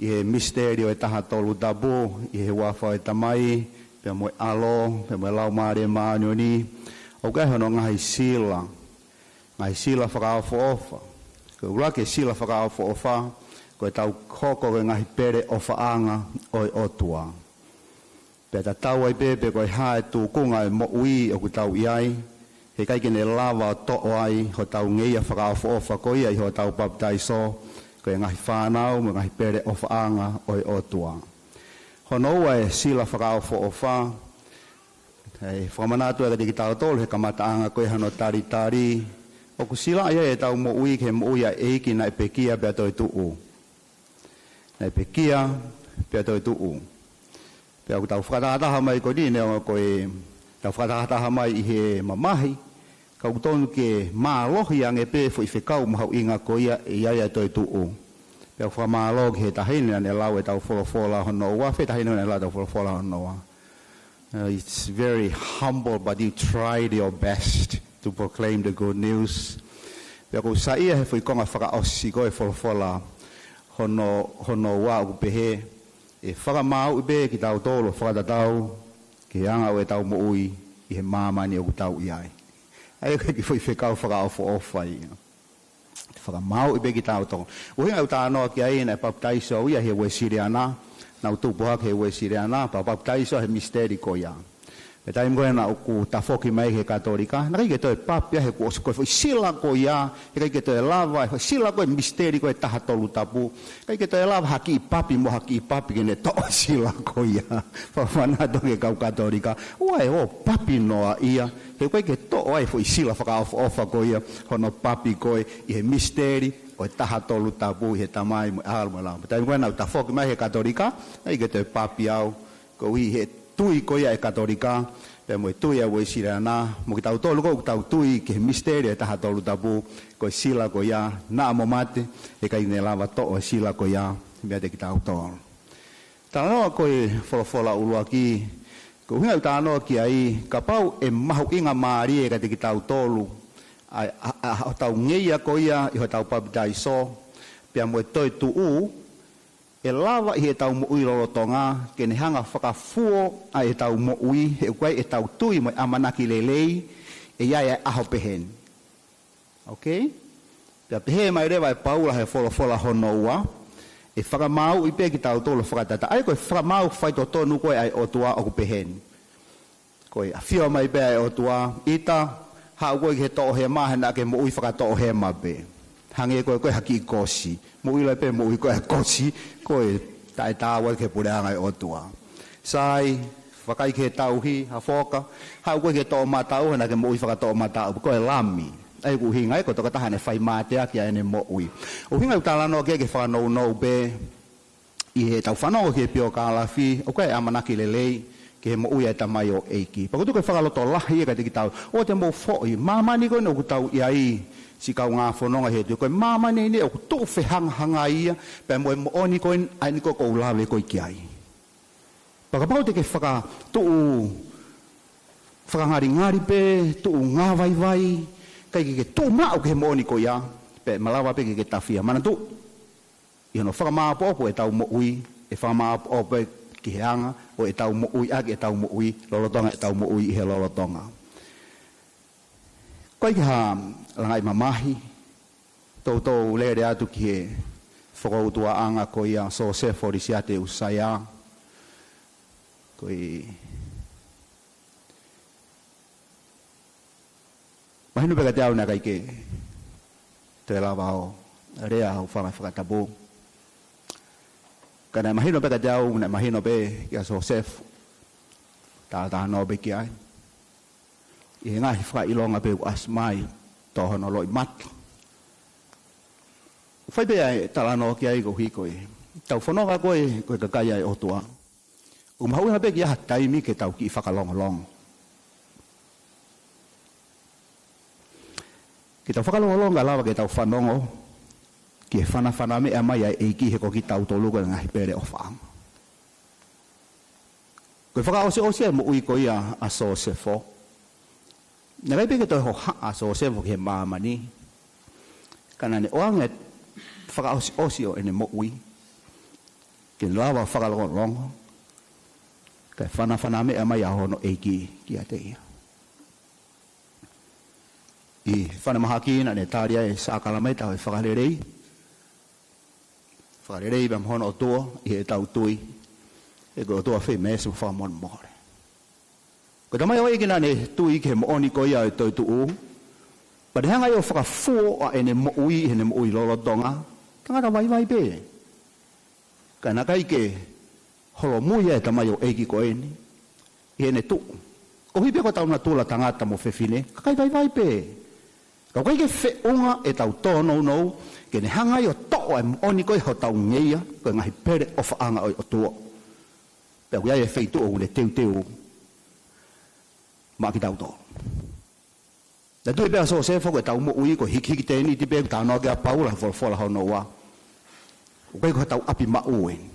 ʻi he misiteli ʻo e Taha Tolu Tapu, ʻi he huafa ʻo e Tamai, pea mo e ʻAlo, pea mo e Laumālie Māʻoniʻoni, ʻoku ʻi ai hono ngaahi sila, ngaahi sila fakaʻofoʻofa. Ko e ʻuluaki sila fakaʻofoʻofa, ko ʻetau hoko ko e ngaahi pele ʻofaʻanga ʻo e ʻOtua. Pea tatau ai pē pe ko e hā e tūkunga e moʻui ʻoku tau ʻi ai, heʻikai ke ne lava ʻo toʻo ai hotau ngeia fakaʻofoʻofa ko ia ʻi hotau papitaiso, ko e ngaahi fānau mo e ngaahi pele ʻofaʻanga ʻo e ʻOtua. Hono ua, e sila fakaʻofoʻofa. ʻE fakamanatu ʻe kitautolu he kamataʻanga ko e hano talitali, ʻoku sila ia ʻetau moʻui ki he moʻui ʻa e ʻEiki naʻe pekia pea toetuʻu. Naʻe pekia pea toetuʻu. Pea ʻoku tau fakatahataha mai ko eni, neongo ko e tau fakatahataha mai ʻi he mamahi, ka ʻoku tonu ke mālohi ange pē foʻi fekau mahuʻinga ko ia ʻe ʻi ai ʻa e toetuʻu. Pea ʻoku fakamālō ki he taʻahine naʻa ne lau ʻetau folofola hono ua, fē taʻahine naʻa ne lau ʻetau folofola hono ua. Uh, it's very humble, but you tried your best to proclaim the good news. Pea ʻoku ou saiʻia he foʻi konga fakaʻosi ko e folofola hono, hono ua ʻoku pehē, ʻe fakamāuʻi pē kitautolu ʻo fakatatau ki he anga ʻo ʻetau moʻui ʻi he māmani ʻoku tau ʻi ai. ʻA ia ko e kiʻi foʻi fekau fakaʻofoʻofa ia. Fakamāuʻi pē kitautolu. ʻUhinga ʻeku talanoa ki ai, naʻe papitaiso au ia he Uēsiliana, naʻá ku tupu hake he Uēsiliana, pea papitaiso he misiteli ko ia. Pea taimi ko ē naʻá ku tafoki mai he Katolika, naʻe ʻikai ke toe papi ia he kuo ʻosi ko e foʻi sila ko ia, heʻikai ke toe lava, e foʻi sila ko e misiteli ko e taha tolu tapu. ʻIkai ke toe lava ha kiʻi papi mo ha kiʻi papi ke ne toʻo e sila ko ia. Fakamanatu ki he kau Katolika, ʻoua ʻe ō papi noa ia, he ʻoku ʻikai ke toʻo ai e foʻi sila fakaʻofoʻofa ko ia, hono papi ko ē ʻi he misiteli ʻo e taha tolu tapu ʻi he Tamai mo e ʻAlo mo e Laumālie. Taimi ko ē naʻá ku tafoki mai he Katolika, naʻe ʻikai ke toe papi au, koeʻuhi he tui ko ia ʻa e Katolika, pea mo e tui ʻa e Uēsiliana, mo kitautolu ko ē ʻoku tau tui ki he misiteli ʻo e taha tolu tapu, ko e sila ko ia, naʻa mo mate, heʻikai ne lava toʻo e sila ko ia meiate kitautolu. Talanoa ko e folofola ʻuluaki, ko e ʻuhinga ʻeku talanoa ki ai, kapau ʻe mahuʻinga mālie kiate kitautolu ʻa, ʻa, ʻa, ʻa hotau ngeia ko ia ʻi hotau papitaiso, pea mo e toetuʻu, ʻe lava ʻi heʻetau moʻui lolotonga ke ne hanga ʻo fakafuo ʻa ʻetau moʻui, he ʻoku ʻi ai ʻetau tui mo e ʻamanaki lelei, ʻe ʻi ai ʻa e ʻaho pehē ni. Okay? Pea pehē mai leva ʻe Paula he folofola hono ua, ʻe fakamāuʻi pē kitautolu ʻo fakatatau. ʻA ia ko e fakamaau faitotonu ko ē ʻa e ʻOtua ʻoku pehē ni. Ko e ʻafio mai pē ʻa e ʻOtua, ʻita, haʻu koe ki he toʻohema, he naʻá ke moʻui fakatoʻohema pē. Hangē ko e, ko e ha kiʻi kosi. Moʻui lahi pē, moʻui ko e ha kosi, ko e taʻetaau ki he puleʻanga ʻo e ʻOtua. Sai, vakai ki he tauhi, Hafoka, haʻu koe ki he toʻomataʻu, he naʻá ke moʻui fakatoʻomataʻu, ko e lami. ʻA ia ko e ʻuhinga ia ko e tokotaha naʻe fai mateaki ʻa ʻene moʻui. ʻUhinga ʻeku talanoa ki ai ke fakanounou pē, ʻi heʻetau fanongo ki he piokālafi, ʻoku ʻi ai e ʻamanaki lelei ki he moʻui ʻa e tamaioʻeiki. Pea ʻoku ou tui ko e fakalotolahi ia kiate kitautolu. ʻOua te mou foʻi, māmani ko eni ʻoku tau ʻi ai, siʻi kaungā fononga he tuʻi. Ko e māmani eni ʻoku tuʻu fehangahangai ia, pea mo e moʻoni ko eni, ʻa eni ko ē ʻoku ou lave ko ē ki ai. Pea kapau te ke fakatuʻu fakangalingali pē, tuʻu ngāvaivai, ʻikai ke ke tuʻu maʻu ki he moʻoni ko ia, pea malava pē ke ke tafia. Manatuʻi, ʻi hono fakamāʻopoʻopo ʻetau moʻui, ʻe fakamāʻopoʻopo ki he anga ʻo ʻetau moʻuiʻaki ʻetau moʻui, lolotonga ʻetau moʻui ʻi he lolotonga. Ko e kiʻi langaʻi mamahi, toutou lele atu ki he fokoutuaʻanga ko ia ʻo Sosefo Lisiate ʻUsaia. Ko e mahino pē kiate au naʻe ʻikai ke toe lava ʻo lea ʻo fanga fakatapu. Ka naʻe mahino pē kiate au, naʻe mahino pē kia Sosefo, talatalanoa pē ki ai. ʻI he ngaahi fakaʻilonga pē ʻoku ʻasi mai, tō hono loʻimata. Fai pē ʻa e talanoa ki ai koeʻuhi ko ʻetau fononga ko ē, ko e kakai ʻa e ʻOtua. ʻOku mahuʻinga pē ke ʻi ai ha taimi ke tau kiʻi fakalongolongo. Ke tau fakalongolongo kae lava ke tau fanongo ki he fanafana meʻa mai ʻa e ʻEiki he ko kitautolu ko e ngaahi pele ʻofaʻanga. Ko e fakaʻosiʻosi ʻa e moʻui ko ia ʻa Sosefo. Naʻe ʻikai pē ke toe hohaʻa ʻa Sosefo ki he māmani. Ka naʻá ne ʻoange e fakaʻosiʻosi ʻo ʻene moʻui ke lava fakalongolongo, kae fanafana meʻa mai ʻa hono ʻEiki kiate ia. ʻI he falemahaki naʻá ne tali ai e sākalamēniti ʻo e fakalelei. Fakalelei pea mo hono ʻOtua ʻi heʻetau tui, he ko e ʻOtua fiemālie mo fakamolemole. Ko e tamaioʻeiki naʻá ne tui ki he moʻoni ko ia ʻo e toetuʻu, pea ne hanga ia ʻo fakafuo ʻa ʻene moʻui, ʻi heʻene moʻui lolotonga, Tangata vaivai pē. Ka naʻe ʻikai ke holomui ʻa e tamaioʻeiki ko eni ʻi heʻene tuʻu. Koeʻuhi pē ko hotau natula tangata mo fefine, kakai vaivai pē. Ka ʻoku ʻikai ke feʻunga ʻetau tōnounou ke ne hanga ai ʻo toʻo ʻa e moʻoni ko ē hotau ngeia, ko e ngaahi pele ʻofaʻanga ʻo e ʻOtua. Pea ʻoku ʻi ai e feituʻu ʻoku ne teuteu maʻa kitautolu. Naʻe tui pē ʻa Siosefa ko ʻetau moʻui ko e hikihiki tēniti pē, ʻoku talanoa ki ai ʻa Paula he folofola hono ua. ʻOku ʻikai ko hotau ʻapi maʻu eni.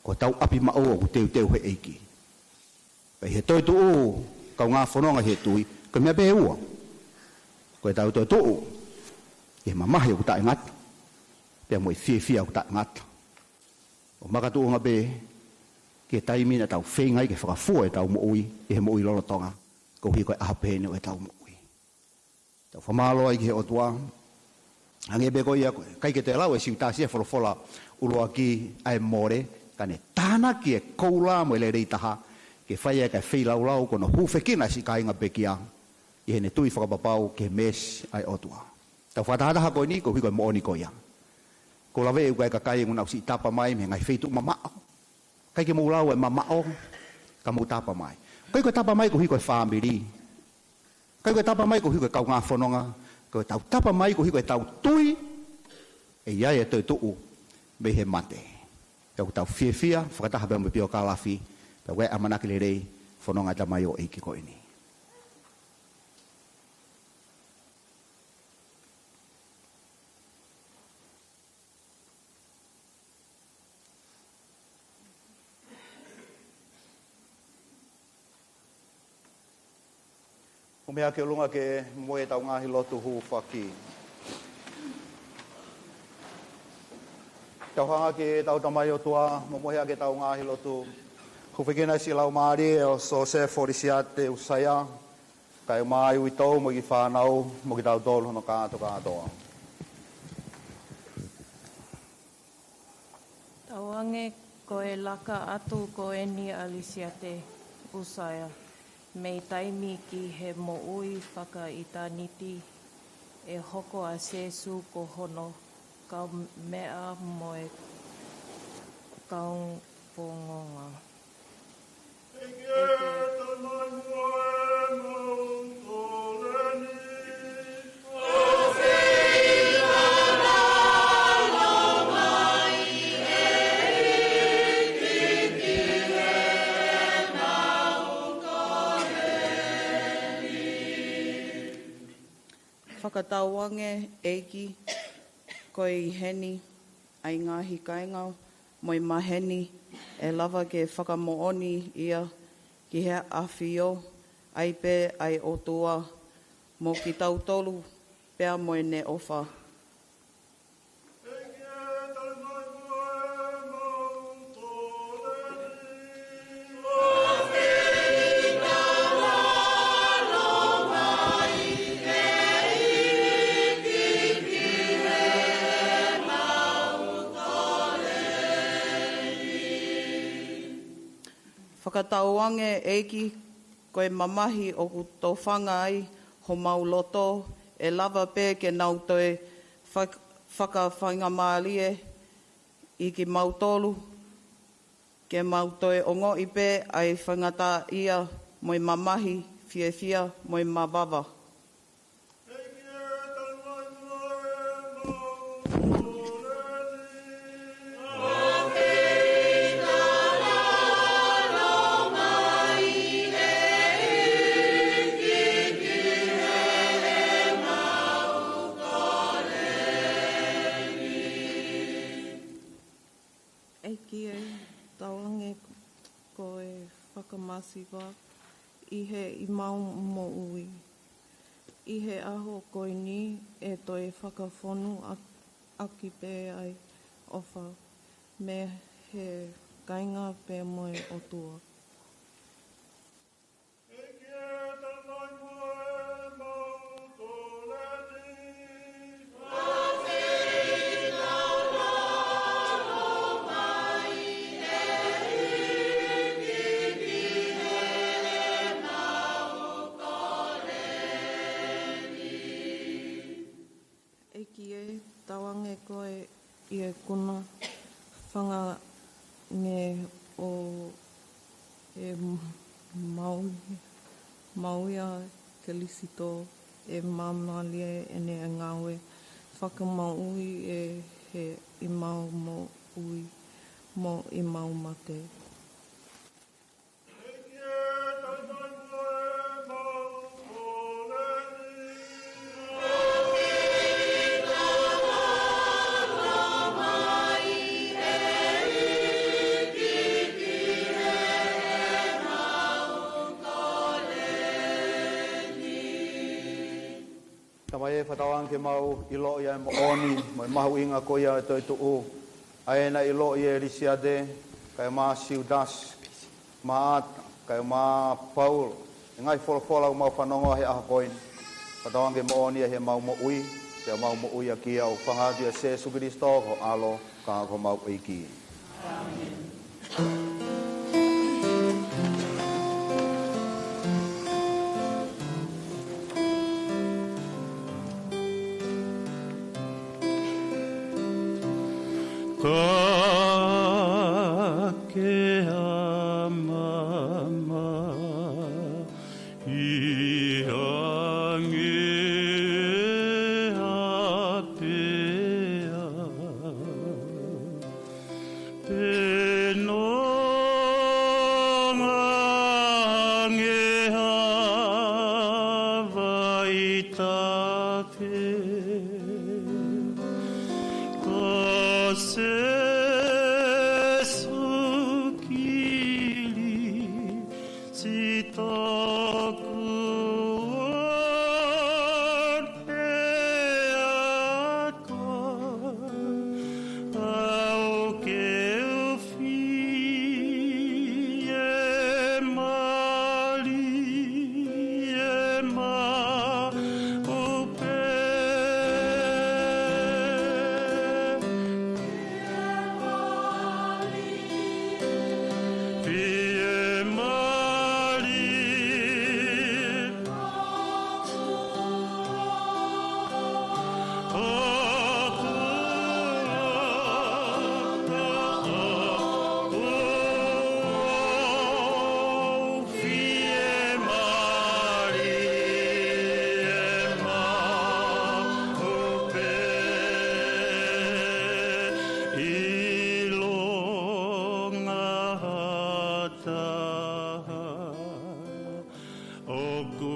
Ko hotau ʻapi maʻu ʻoku teuteu he ʻEiki. Pea ʻi he toetuʻu, kaungā fononga ʻi he tui, ko e meʻa pē ʻe ua. Ko ʻetau toetuʻu ʻi he mamahi ʻoku taʻengata, pea mo e fiefia ʻoku taʻengata. ʻO makatuʻunga pē ki he taimi naʻa tau feinga ai ke fakafua ʻetau moʻui ʻi he moʻui lolotonga, koeʻuhi ko e ʻaho pehē ni ʻo ʻetau moʻui. Tau fakamālō ai ki he ʻOtua. Hangē pē ko ia, ʻikai ke toe lau ʻe Siutasi e folofola ʻuluaki ʻa e mole, ka ne tānaki e koula mo e lelei taha, ke fai ai e feilaulau ko hono hūfekina siʻi kāinga pekia ʻi heʻene tui fakapapau ki he meesi ʻa e ʻOtua. Tau fakatahataha ko eni koeʻuhi ko e moʻoni ko ia. Ko e lave ʻoku ʻi ai e kakai ʻoku nau siʻi tapa mai mei he ngaahi feituʻu mamaʻo. ʻIkai ke mou lau e mamaʻo, ka mou tapa mai. ʻIkai ko e tapa mai koeʻuhi ko e fāmili. ʻIkai ko e tapa mai koeʻuhi ko e kaungā fononga. Ko ʻetau tapa mai koeʻuhi ko ʻetau tui ʻe ʻi ai e toetuʻu mei he mate. Pea ʻoku tau fiefia fakataha pea mo e piokalafi, pea ʻoku ʻi ai e ʻamanaki lelei fononga e tamaioʻeiki ko eni. Kumi hake ʻolunga ke momoi ʻetau ngaahi lotu hūfaki. Tau hanga ki heʻetau Tamai ʻOtua, momoi hake ʻetau ngaahi lotu. Hūfekina siʻi laumālie ʻo Siosefa Lisiate ʻUsaia, kae ʻumaʻā e uitou mo e kiʻi fānau mo kitautolu hono kātokātoa. Tauange ko e laka atu ko eni ʻa Lisiate ʻUsaia mei taimi ki he moʻui fakaʻitāniti, ʻe hoko ʻa Sīsū ko hono kaumeʻa mo e kaufononga. Fakatauange ʻEiki, ko e ʻi heni ʻa e ngaahi kāinga mo e maheni ʻe lava ke fakamoʻoni ia ki he ʻAfio, ʻa ia pē ʻa e ʻOtua, mo kitautolu pea mo ʻene ʻofa. Fakatauange ʻEiki, ko e mamahi ʻoku tofanga ai homau loto, ʻe lava pē ke nau toe fak-, fakafaingamālie ʻi kimautolu, ke mau toe ongoʻi pē ʻa e faingataʻaʻia mo e mamahi, fiefia mo e mavava. ʻEiki ē, tauange ko e fakamasiva ʻi heʻemau moʻui. ʻI he ʻaho ko eni ʻe toe fakafonu ʻa-, ʻaki pē ʻa e ʻofa mei he kāinga pea mo e ʻOtua. ʻEiki Tauange koe ʻi he ikuna, fanga ange ʻo e maui, maui ʻa Kilisitō, ʻe māmālie ʻene ngāue fakamaui ʻe he ʻi mau moʻui mo ʻi mau mate. Tamai ē, fakatauange ke mau ʻiloʻi ʻa e moʻoni mo e mahuʻinga ko ia ʻo e toetuʻu, ʻa ē naʻe ʻiloʻi ʻe Lisiate, kae ʻumaʻā Siutasi, Maʻata, kae ʻumaʻā Paula, ʻa e ngaahi folofola ʻoku mau fanongoa he ʻaho ko eni. Fakatauange ke moʻoni ʻi he mau moʻui, pea mau moʻui ʻaki ia, ʻoku ou hūfanga atu ʻia Sēsū Kilisitō ko ho ʻAlo, ka ko homau ʻEiki. Ka ke amama ʻi ange ʻapea, pe nonga ange ʻa vai tafe, ko Sēsū Kilisitō ko e ako, ʻoku ou fiemālie maʻu pē. ʻOku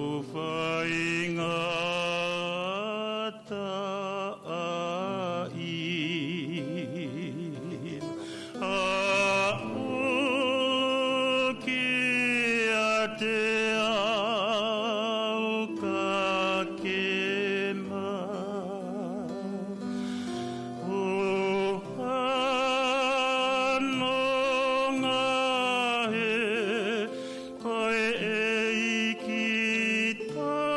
faingataʻaʻia au kiate au ka ke maʻu ha nonga he ko e ʻEiki taʻetoʻo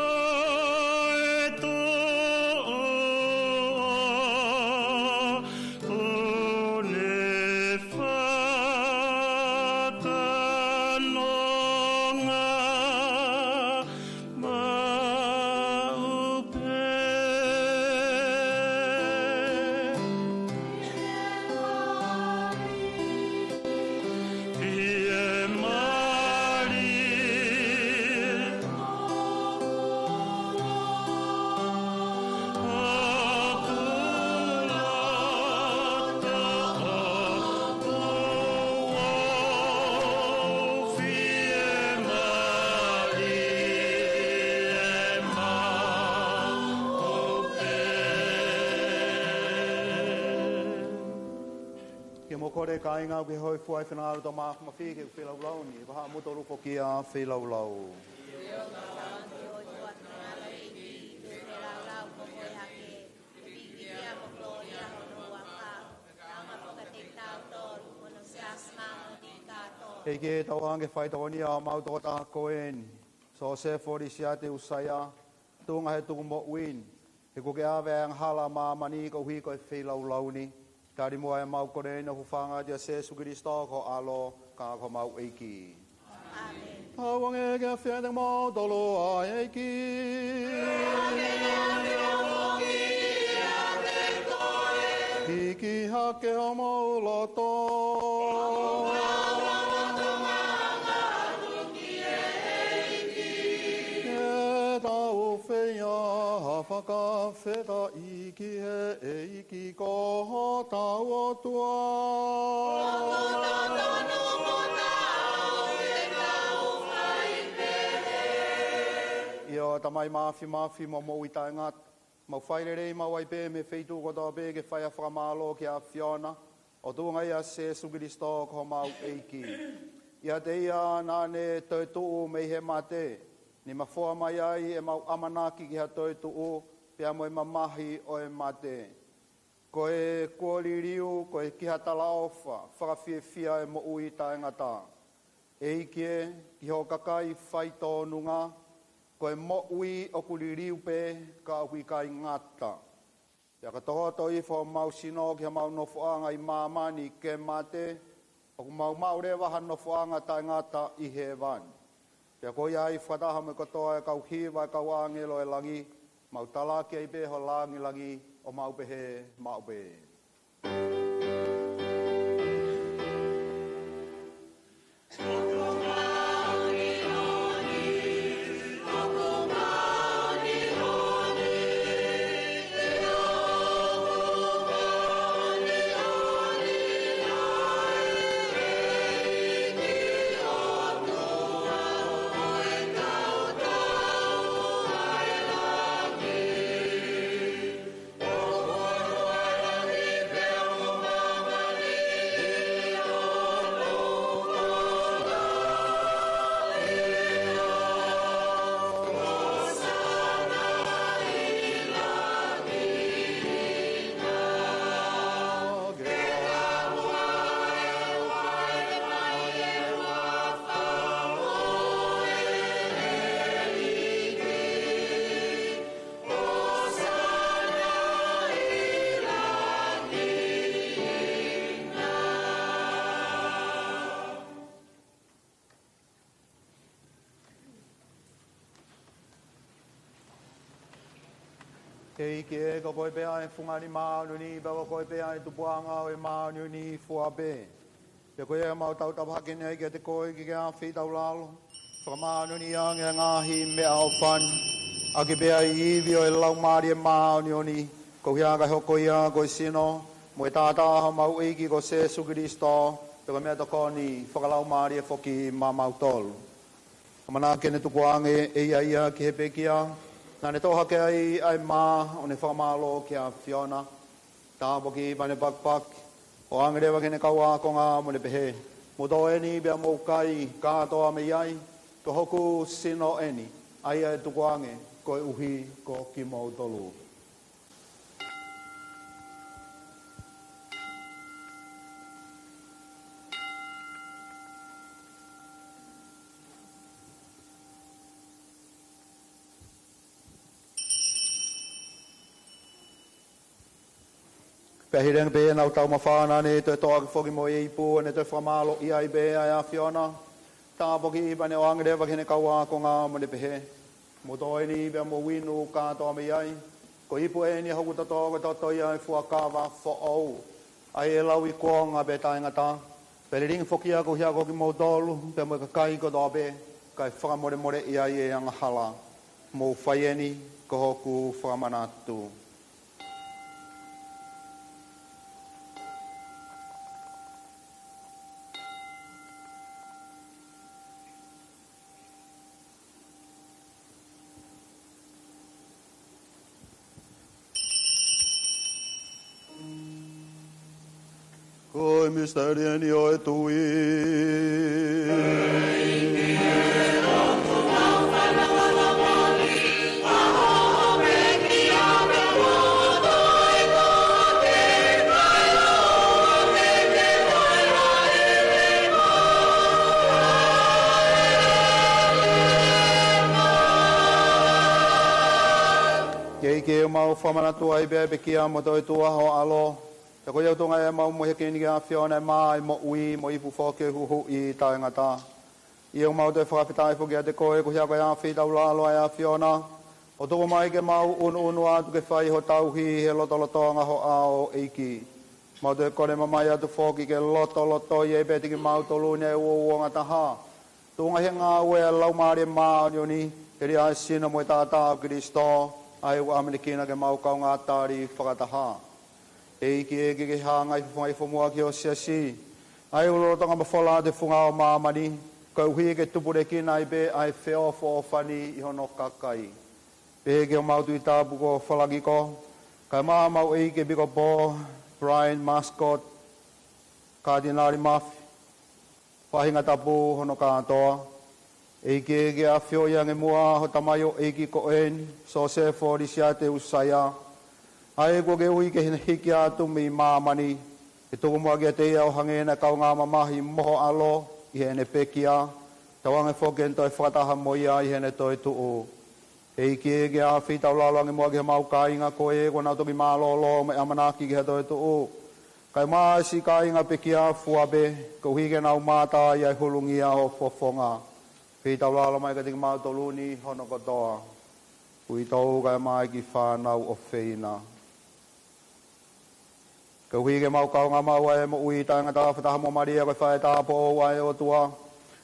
ʻoku ne fakanonga maʻu pē. Ke mou kole kāinga ʻoku ke hōifua he finangalo ʻo e Tamai Māfimafi, ke feilaulau ni, ko haʻamou tolu foki ʻa e feilaulau. ʻEiki ē, tauange ke fai tokoni ʻa homau tokotaha ko eni, Sosefo Lisiate ʻUsaia, tuʻunga he tukumoʻui ni, he kuo ke ʻave ʻa e angahala ʻa māmani koeʻuhi ko e feilaulau ni. Tali muʻa ʻemau kole ni ʻoku hūfanga atu ʻia Sēsū Kilisitō ko ho ʻAlo, ka ko homau ʻEiki. ʻĀmeni. Tauange ke ʻafio ʻiate kimautolu ʻa e ʻEiki. ʻEiki hake homau loto. Ke tau fai ha fakafetaʻi ki he ʻEiki ko hotau ʻOtua. ʻIo, Tamai Māfimafi mo Moʻui Taʻengata, mau fai lelei maʻu ai pē mei he feituʻu kotoa pē ke fai ha fakamālō ki he ʻAfiona, ʻOtua ia ʻo Sēsū Kilisitō ko homau ʻEiki. ʻIate ia naʻa ne toetuʻu mei he mate, ne mafoa mai ai ʻemau ʻamanaki ki ha toetuʻu, pea mo e mamahi ʻo e mate. Ko e kuo liliu, ko e kiʻi talaʻofa fakafiefia ʻo e moʻui taʻengata. ʻEiki ē, ki hoʻo kakai faitōnunga, ko e moʻui ʻoku liliu pē, ka ʻoku ʻikai ngata. Pea ka tohoto ifo homau sino ki heʻemau nofoʻanga ʻi māmani ke mate, ʻoku mau maʻu leva ha nofoʻanga taʻengata ʻi hēvani. Pea ko ia ai fakataha mo e kotoa e kau hiva ʻa e kau ʻāngelo ʻo e langi, mau talaki ai pē ho langilangi ʻo mau pehē maʻu pē. ʻEiki ē, ko koe pē ʻa e funga ʻo e māʻoniʻoni, pea ko koe pē ʻa e tupuʻanga ʻo e māʻoniʻoni fua pē. Pea ko ia ʻoku mau tautapa hake ni ai kiate koe ke ke afe ʻi taulalo, fakamāʻoniʻoniʻi ange ʻa e ngaahi meʻaʻofa ni, ʻaki pē ʻa e ivi ʻo e Laumālie Māʻoniʻoni, koeʻuhi kae hoko ia ko e sino mo e taʻataʻa ʻo homau ʻEiki ko Sēsū Kilisitō, pea ko e meʻatokoni fakalaumālie foki maʻamautolu. ʻAmanaki ke ne tukuange ʻe ia ia ki he pekia naʻa ne toʻo hake ai ʻa e mā, ʻo ne fakamālō ki he ʻAfiona, tāpuakiʻi pea ne pakipaki, ʻo ʻoange leva ki heʻene kau ākonga mo ne pehē: Mou tō eni pea mou kai kātoa mei ai, ko hoku sino eni, ʻa ia ʻe tukuange koeʻuhi ko kimoutolu. Pea hili ange pē ʻenau taumafa, naʻa ne toe toʻo hake foki mo e ipu, ʻo ne toe fakamālōʻia ai pē ʻa e ʻAfiona, tāpuakiʻi pea ne ʻoange leva ki heʻene kau ākonga mo ne pehē: Mou tō eni pea mou inu kātoa mei ai, ko e ipu eni ʻo hoku toto, ko e toto ia ʻo e fuakava foʻou, ʻa ia ʻe lau ʻi kuonga pea taʻengata, pea lilingi foki ia koeʻuhi ko kimoutolu pea mo e kakai kotoa pē, kae fakamolemoleʻi ai ʻa e angahala. Mou fai eni ko hoku fakamanatu. Ko e misiteli eni ʻo e tui. ʻEiki ē, ʻoku mau fakamanatu ai pē ʻa e pekia mo e toetuʻu ʻa ho ʻAlo, pea ko ia ʻoku tuʻunga ai ʻemau mohe ki he ʻEiki ʻAfiona, ʻa e mā ʻo e moʻui mo e ipu foki ʻo e huhuʻi taʻengata. ʻIo, ʻoku mau toe fakafetaʻi foki kiate koe, koeʻuhi ko e afe ʻi taulalo ʻa e ʻAfiona, ʻo tuku mai ke mau ʻunuʻunu atu ke fai ho tauhi ʻi he lotolotonga ho ʻao, ʻEiki. Mau toe kole mamahi atu foki ke lotolotoi ai pē kimautolu ni ʻa e uouangataha, tuʻunga ʻi he ngāue ʻa e Laumālie Māʻoniʻoni, hili ʻa e sino mo e taʻataʻa ʻo Kalaisi, ʻa ia ʻoku ʻamanekina ke mau kaungā tali fakataha. ʻEiki, ʻEiki, ke hanga ʻi he fofonga ʻi he fomuʻa ki ho siasi, ʻa ia ʻoku lolotonga mafola atu he funga ʻo māmani, koeʻuhi ke tupulekina ai pē ʻa e feʻofoʻofani ʻi hono kakai. Pehē ki homau Tuʻi Tapu ko Falakiko, kae ʻumaʻā homau ʻEiki ʻEpikopō Brian Mascot, Katinali Mafi, faʻahinga tapu hono kātoa. ʻEiki, ke ʻafioʻi ange muʻa ho tamaioʻeiki ko eni, Sosefo Lisiate ʻUsaia, ʻa ia kuo ke ui ke ne hiki atu mei māmani, ke tuku muʻa kiate ia ʻo hangē naʻe kaungā mamahi mo ho ʻAlo ʻi heʻene pekia, tauange foki ke ne toe fakataha mo ia ʻi heʻene toetuʻu. ʻEiki, ke ʻafeitaulalo ange muʻa ki homau kāinga ko ē kuo nau toki mālōlō mo e ʻamanaki ki ha toetuʻu, kae ʻumaʻā siʻi kāinga pekia fua pē, koeʻuhi ke nau mamata ʻi he hulungia ho fofonga. Feitaulalo mai kiate kimautolu ni hono kotoa. Uitou kae ʻumaʻā e kiʻi fānau ʻofeina. Koeʻuhi ke mau kaungā maʻu ʻa e moʻui taʻengata fakataha mo Malia ko e faʻē tāupoʻou ʻa e ʻOtua,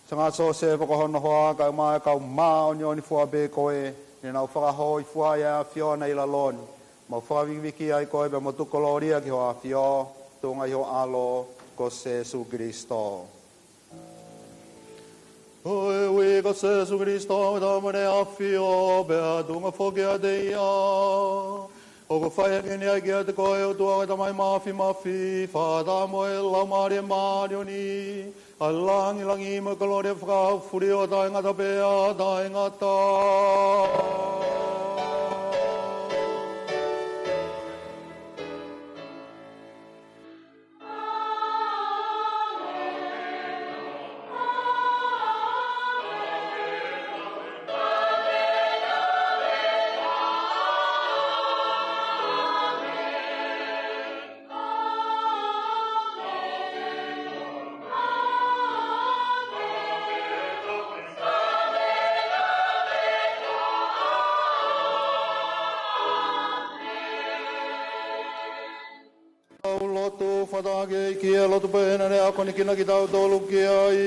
Sanga Sosefo ko hono hoa, kae ʻumaʻā e kau māʻoniʻoni fua pē ko ē, ne nau fakahōifua ʻa e ʻAfiona ʻi lalo ni, mau fakavikiviki ai koe pea mo tuku kolōlia ki ho ʻAfio, tuʻunga ʻi ho ʻAlo ko Sēsū Kalaisi. Koeʻuhi ko Sēsū Kalaisi, ʻa ia ʻoku ne ʻafio pea tuʻunga foki ʻiate ia, ʻoku fai ʻaki ʻeni ai kiate koe, ʻOtua ko e Tamai Māfimafi, fakataha mo e Laumālie Māʻoniʻoni, ʻa e lāngilangi mo e kolōlia fakahaofi ʻo taʻengata pea taʻengata. Tau lotu. Fataki ʻEiki, ʻa e lotu pē ʻeni naʻe akonekina kitautolu ki ai.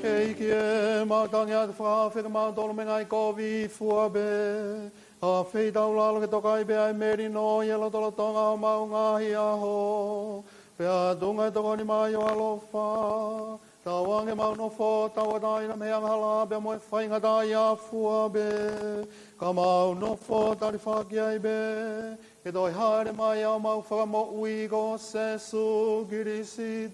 ʻEiki ē, mau tangi atu fakaafe kimautolu mei he ngaahi kovi fua pē. ʻAfeitaulalo ke toka ai pē ʻa e melino ʻi he lotolotonga ʻo homau ngaahi ʻaho, pea tuʻunga ʻi he tokoni mai ʻo ho ʻAlo, tauange ke mau nofo tauʻatāina mei he angahala pea mo e faingataʻaʻia fua pē, ka mau nofo talifaki ai pē ki he toe hāʻele mai ʻa homau Fakamoʻui ko Sēsū Kalaisi.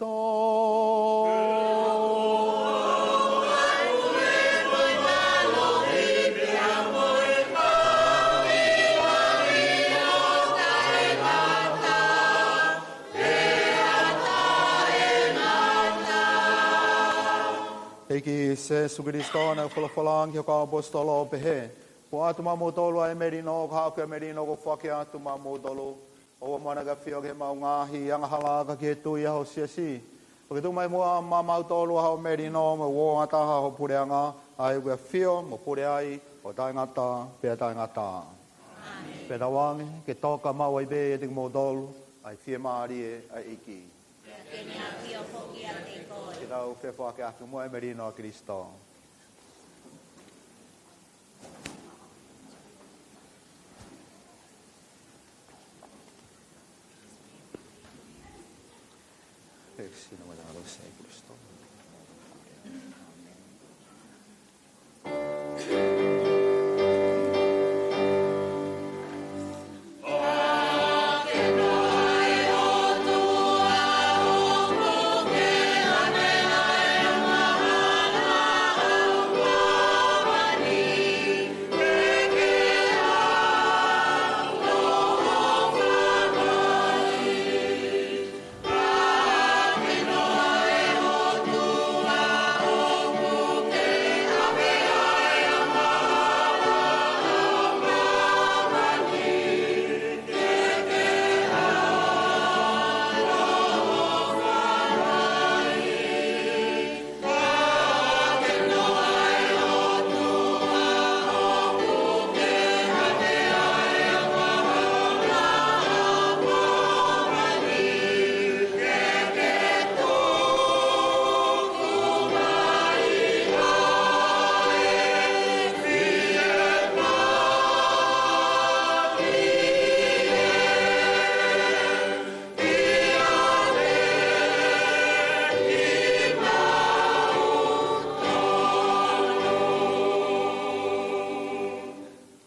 ʻEiki Sēsū Kalaisi, naʻe folofola ange ki ho kau ʻaposetolo ʻo pehē, Kuo ʻoatu maʻamoutolu ʻa e melino, ko haʻaku ʻa e melino kuo u foaki atu maʻamoutolu. ʻOua muʻa naʻa ke ʻafio ki heʻemau ngaahi angahala, ka ki he tui ʻa ho siasi. Pea ke tuku mai muʻa maʻamoutolu ʻa hoʻo melino mo e uouangataha ʻo ho puleʻanga, ʻa ia ʻoku ke ʻafio mo pule ai ʻo taʻengata pea taʻengata. Pea tauange ke toka maʻu ai pē ʻiate kimoutolu ʻa e fiemālie ʻa e ʻEiki. Ke ne ʻafio foki ʻiate koe. Ke tau fefoakiʻaki muʻa ʻi he melino ʻa Kalaisi.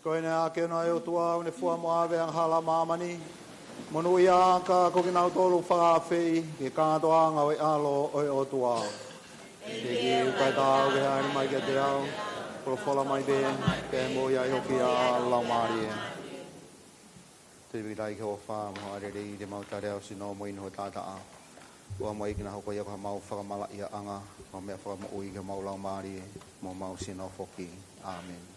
Ko ʻene ʻākiona ʻe ʻOtua ʻoku ne fua mo ʻave ʻa e angahala ʻo māmani, monūʻia ʻa e ʻaho ko kinautolu fakaafeʻi ki he kātoanga ʻo e ʻAlo ʻo e ʻOtua. ʻEiki, ʻoku ʻikai te ke haʻele mai kiate au, folofola mai pē, pea mo ia ʻe hoki ʻa e laumālie. Te u tui ki he ʻofa mo e lelei te mau tali ʻa e sino mo e inu ʻo e taʻataʻa. ʻOua muʻa ʻEiki naʻa hoko ia ko hamau fakamalaʻiaʻanga, ko ha meʻa fakamoʻui ki homau laumālie, mo homau sino foki. ʻĀmeni.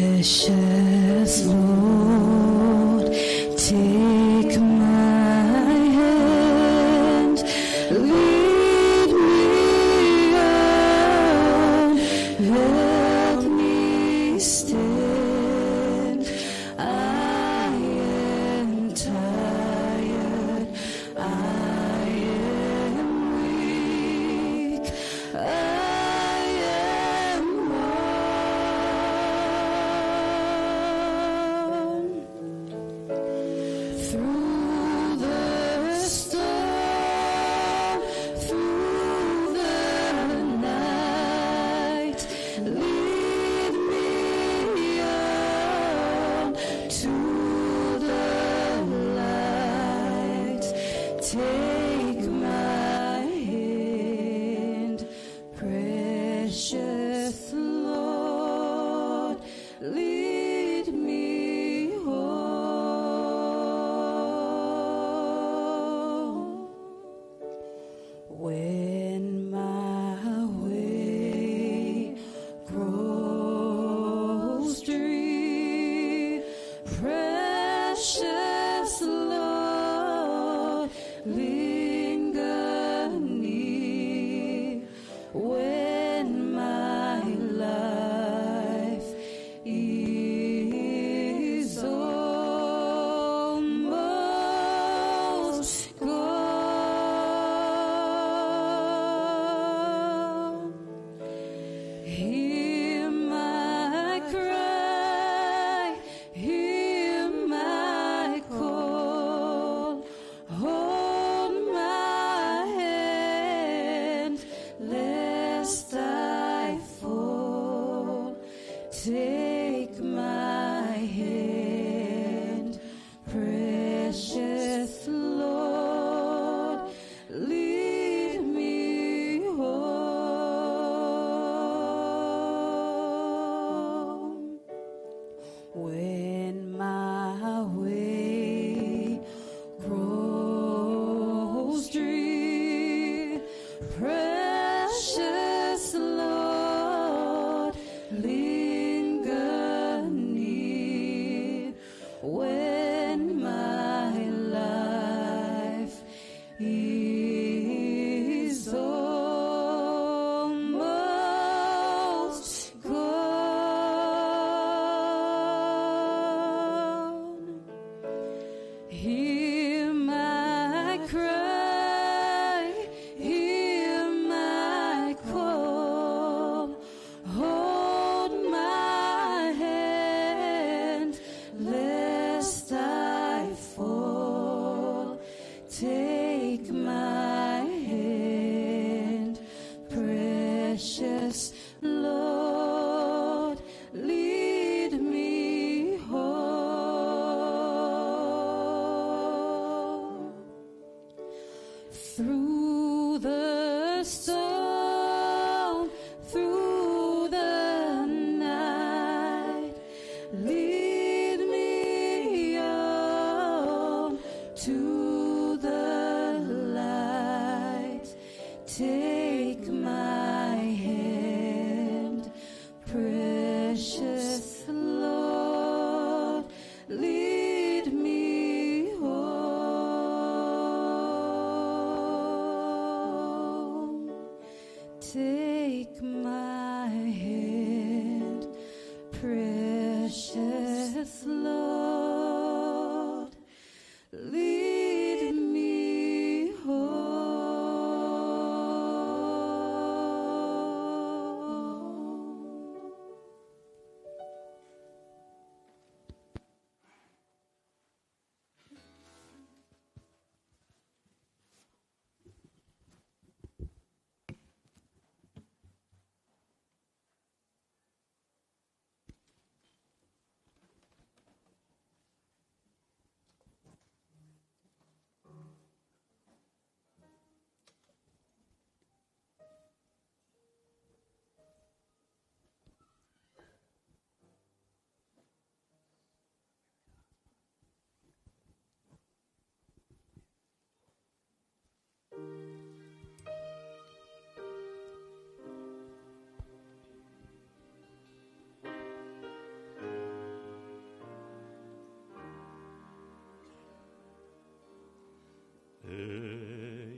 Precious Lord, take my hand, lead me on, help me stand. I am tired, I am weak, I am worn. Through the storm, through the night, lead me on to the light. Take my hand, precious Lord, lead me home. When my way grows drear, precious Lord, linger near. When my life is almost Take my hand, precious Lord, lead me home. Through the storm, through the night, lead me on to the light. Take my hand, precious Lord, lead me home. Take my hand, precious Lord, lead me home.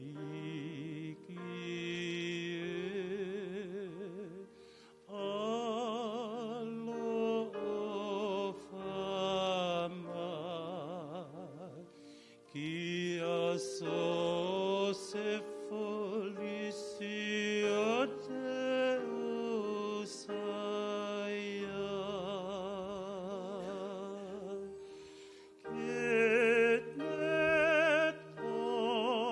ʻEiki ē, ʻaloʻofa mai kia Sosefo Lisiō Teusaia. Ke ne tō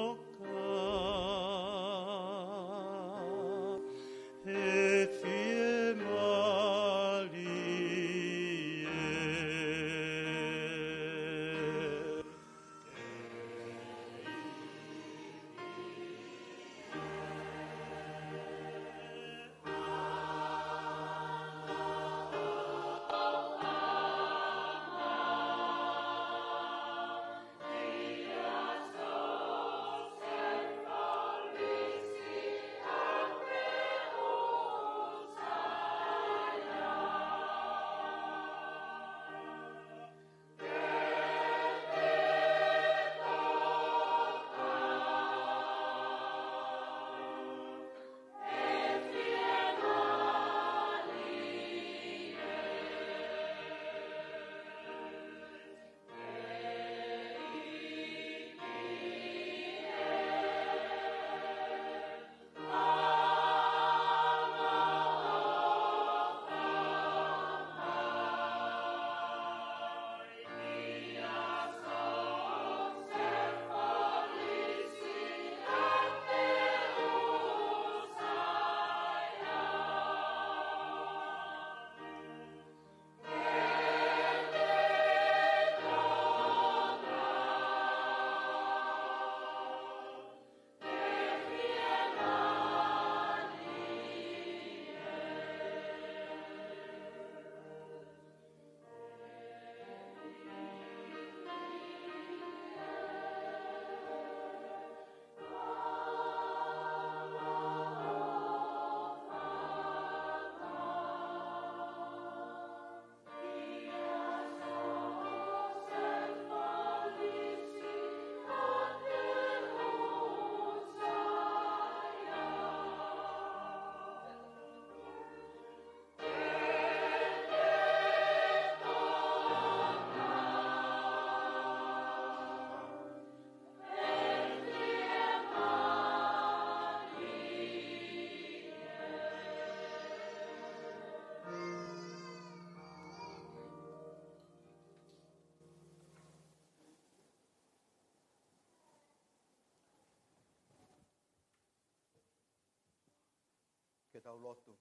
Ke tau lotu.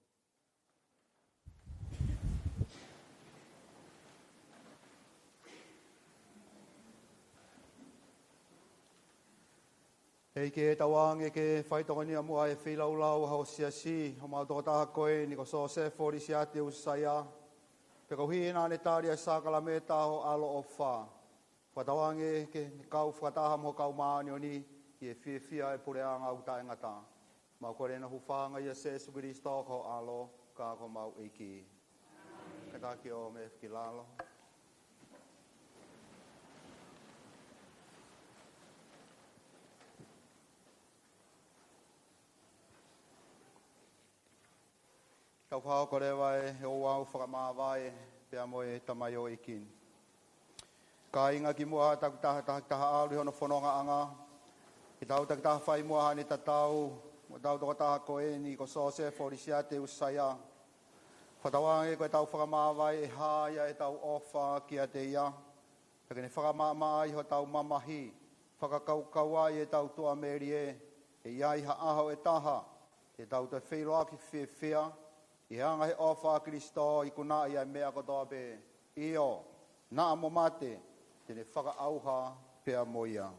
ʻEiki, tauange ke fai tokoni muʻa ʻa e feilaulau ʻa ho siasi, homau tokotaha ko eni ko Sosefo Lisiate ʻUsaia, pea koeʻuhi naʻa ne tali ʻa e sākalamēniti ʻo ho ʻAlo ʻofa. Fakatauange ke ne kau fakataha mo ho kau māʻoniʻoni ʻi he fiefia ʻo e puleʻanga ʻoku taʻengata. ʻOku mau kole ʻi he hūfanga ʻia Sēsū Kilisitō ko ho ʻAlo, ka ko homau ʻEiki. Kātaki ʻo mei ki lalo. Tau fakahoko leva ʻa e ouau fakamāvae pea mo e tamaioʻeiki ni. Kāinga, kimuʻa ʻa e takitaha, takitaha ʻalu ʻi hono fonongaʻanga, ke tau takitaha fai muʻa haʻane tatau mo hotau tokotaha ko eni ko Sosefo Lisiate ʻUsaia. Fakatauange ko ʻetau fakamāvae ʻe hā ia ʻetau ʻofa kiate ia, pea ke ne fakamaʻamaʻa ʻi hotau mamahi, fakakaukauaʻi ʻetau tuʻamelie, ʻe ʻi ai ha ʻaho ʻe taha te tau toe feʻiloaki fiefia ʻi he anga ʻo e ʻofa ʻa Kilisitō, ikunaʻi ʻa e meʻa kotoa pē. ʻIo, naʻa mo mate te ne fakaʻauha pea mo ia.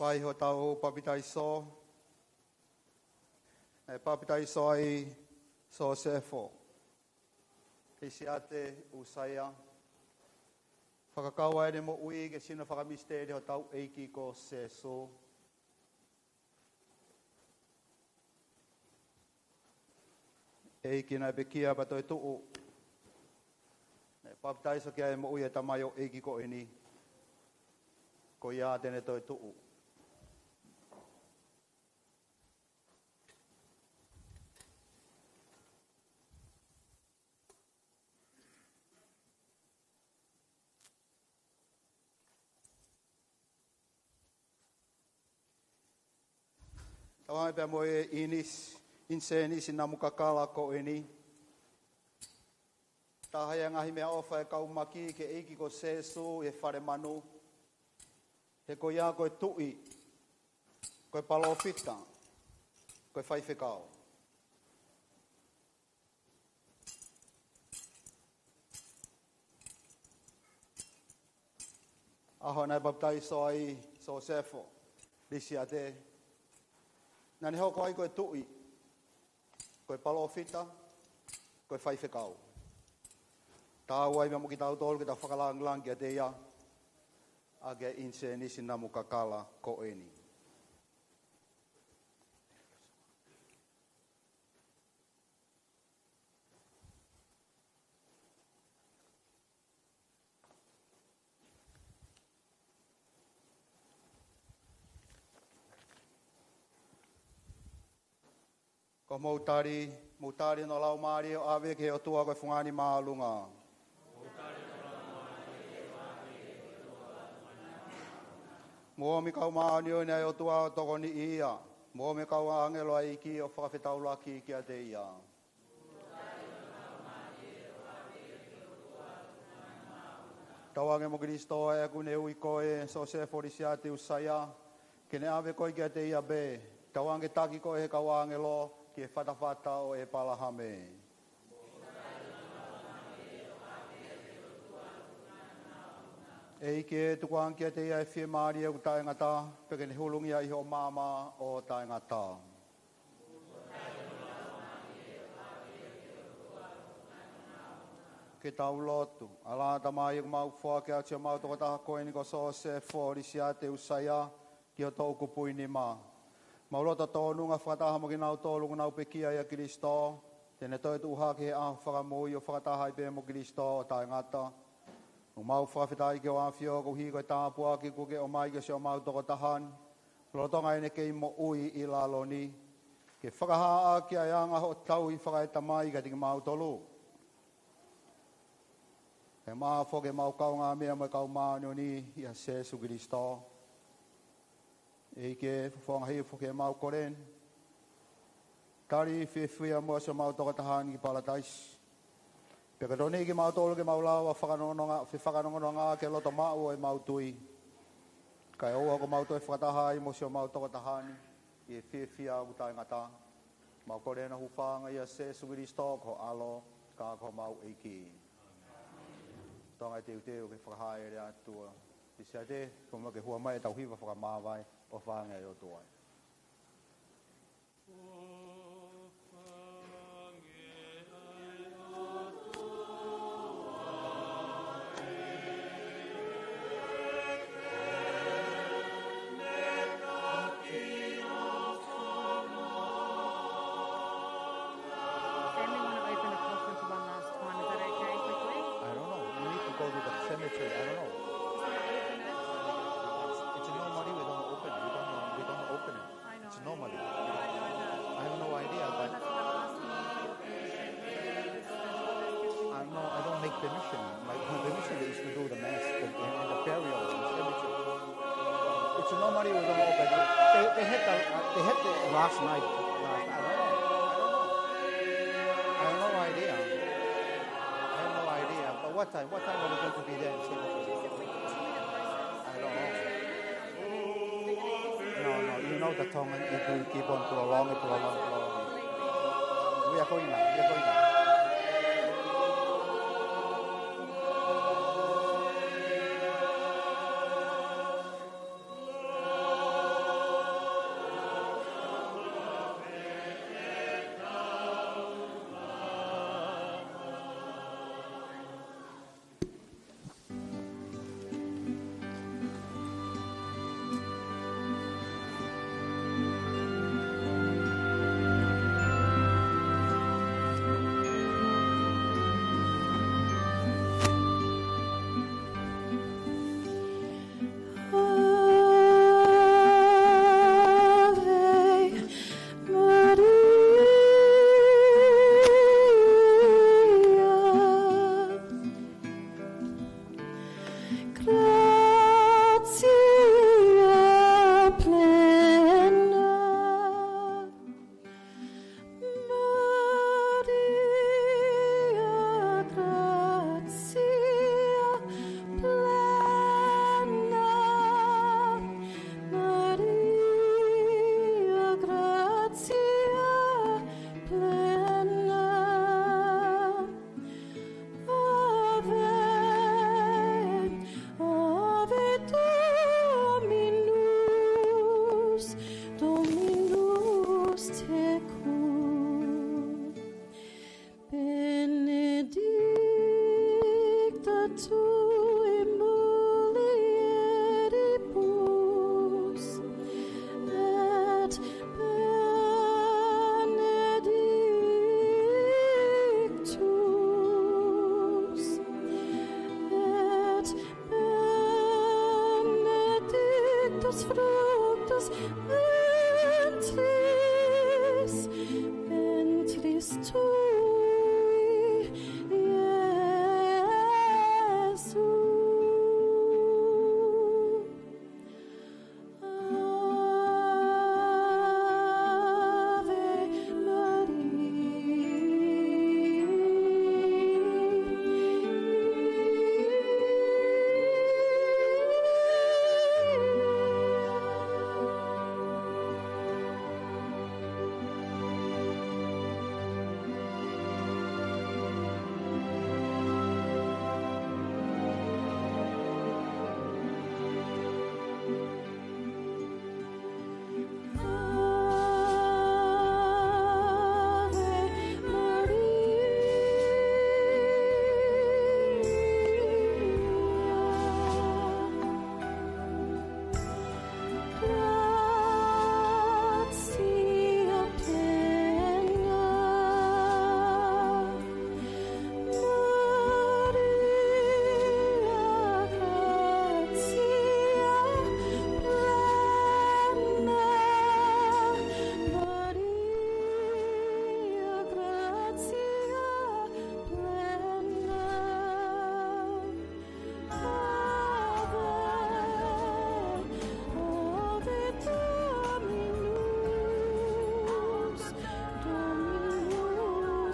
Fai hotau papitaiso, ʻa e papitaiso ʻa Sosefo Lisiate ʻUsaia. Fakakau ʻa ʻene moʻui ki he sino fakamisiteli hotau ʻEiki ko Sēsū. ʻEiki naʻe pekia pea toetuʻu, naʻe papitaiso ki ai e moʻui ʻa e tamaioʻeiki ko eni, ko ia te ne toetuʻu. Tauange pea mo e ʻinisi, ʻinisēnisi namu kakala ko eni. Taha ia e ngaahi meʻaʻofa ʻe kau maki ki he ʻEiki ko Sēsū ʻi he fale manu. He ko ia ko e tuʻi, ko e palōfita, ko e faifekau. ʻAho naʻe papitaiso ai Sosefo Lisiate, naʻa ne hoko ai ko e tuʻi, ko e palōfita, ko e faifekau. Taau ai pea mo kitautolu ke tau fakalāngilangi kiate ia ʻaki e ʻinisēnisi namu kakala ko eni. Ko hoʻomou tali, mou tali hono laumālie ʻo ʻave ki he ʻOtua ko e fungani māʻolunga. Mou ō ʻo kau māʻoniʻoni ʻa e ʻOtua ʻo tokoniʻi ia. Mou ō ʻo kau ʻāngelo ʻa e ʻEiki ʻo fakafetaulaki kiate ia. Tauange mo Kilisitō ʻa ia ʻoku ne ui koe, Sosefo Lisiate ʻUsaia, ke ne ʻave koe kiate ia pē. Tauange taki koe ʻe he kau ʻāngelo ki he fatafata ʻo ʻĒpalahame. ʻEiki ē, tukuange kiate ia ʻa e fiemālie ʻoku taʻengata, pea ke ne hulungia ʻi hoʻo maama ʻo taʻengata. Ke tau lotu. ʻAlā Tamai, ʻoku mau foaki atu siʻomau tokotaha ko eni ko Sosefo Lisiate ʻUsaia ki ho toʻukupu ʻi nima. Mau loto tōnunga fakataha mo kinautolu ʻoku nau pekia ʻia Kilisitō, te ne toetuʻu hake he ʻaho fakamui ʻo fakataha ai pē mo Kilisitō ʻo taʻengata. ʻOku mau fakafetaʻi ki ho ʻAfio koeʻuhi ko e tāpuaki kuo ke ʻomai ki siʻomau tokotaha ni, lolotonga ʻene kei moʻui ʻi lalo ni, ke fakahā ʻaki ʻa e anga hoʻo tauhi fakaetamai kiate kimautolu. ʻEmau foki ʻemau kaungāmeʻa mo e kau māʻoniʻoni ʻia Sēsū Kilisitō. ʻEiki, fofonga hifo ki heʻemau kole ni. Tali fiefia muʻa siʻomau tokotaha ni ki Palataisi. Pea ko e tonu kimautolu ke mau lava fakanongononga, fefakanongononga ki he loto maʻu ʻo ʻemau tui. Kae ʻoua kuo mau toe fakataha ai mo siʻomau tokotaha ni ʻi he fiefia ʻoku taʻengata. Mau kole ʻena hūfanga ʻia Sēsū Kilisitō ko ho ʻAlo, ka ko homau ʻEiki. Tō ʻa e teuteu ke fakahā e lea ʻa e ʻOtua. Sisitā, fakamolemole ke hua mai ʻetau hiva fakamāvae ʻo fāngeau ʻOtua. Stanley, want to open the conference one last time? Is that okay, quickly? I don't know. We need to go to the cemetery. I don't know. Just want to open it. It's, it's normally we don't open it. We don't, we don't open it. I know. It's normally. I know that. I have no idea, but that's why I'm asking you for your permission. I know I don't make permission. My, my permission is to do the mass, the, and the burial, and everything. It's normally we don't open. They, they had the, uh, they had the last night. Last, I don't know. I don't know. I have no idea. I have no idea. But what time? What time are we going to be there in cemetery? I don't know. No, no, you know the Tongan, it will keep on prolonging, prolonging, prolonging. We are going now, we are going now.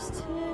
Tonight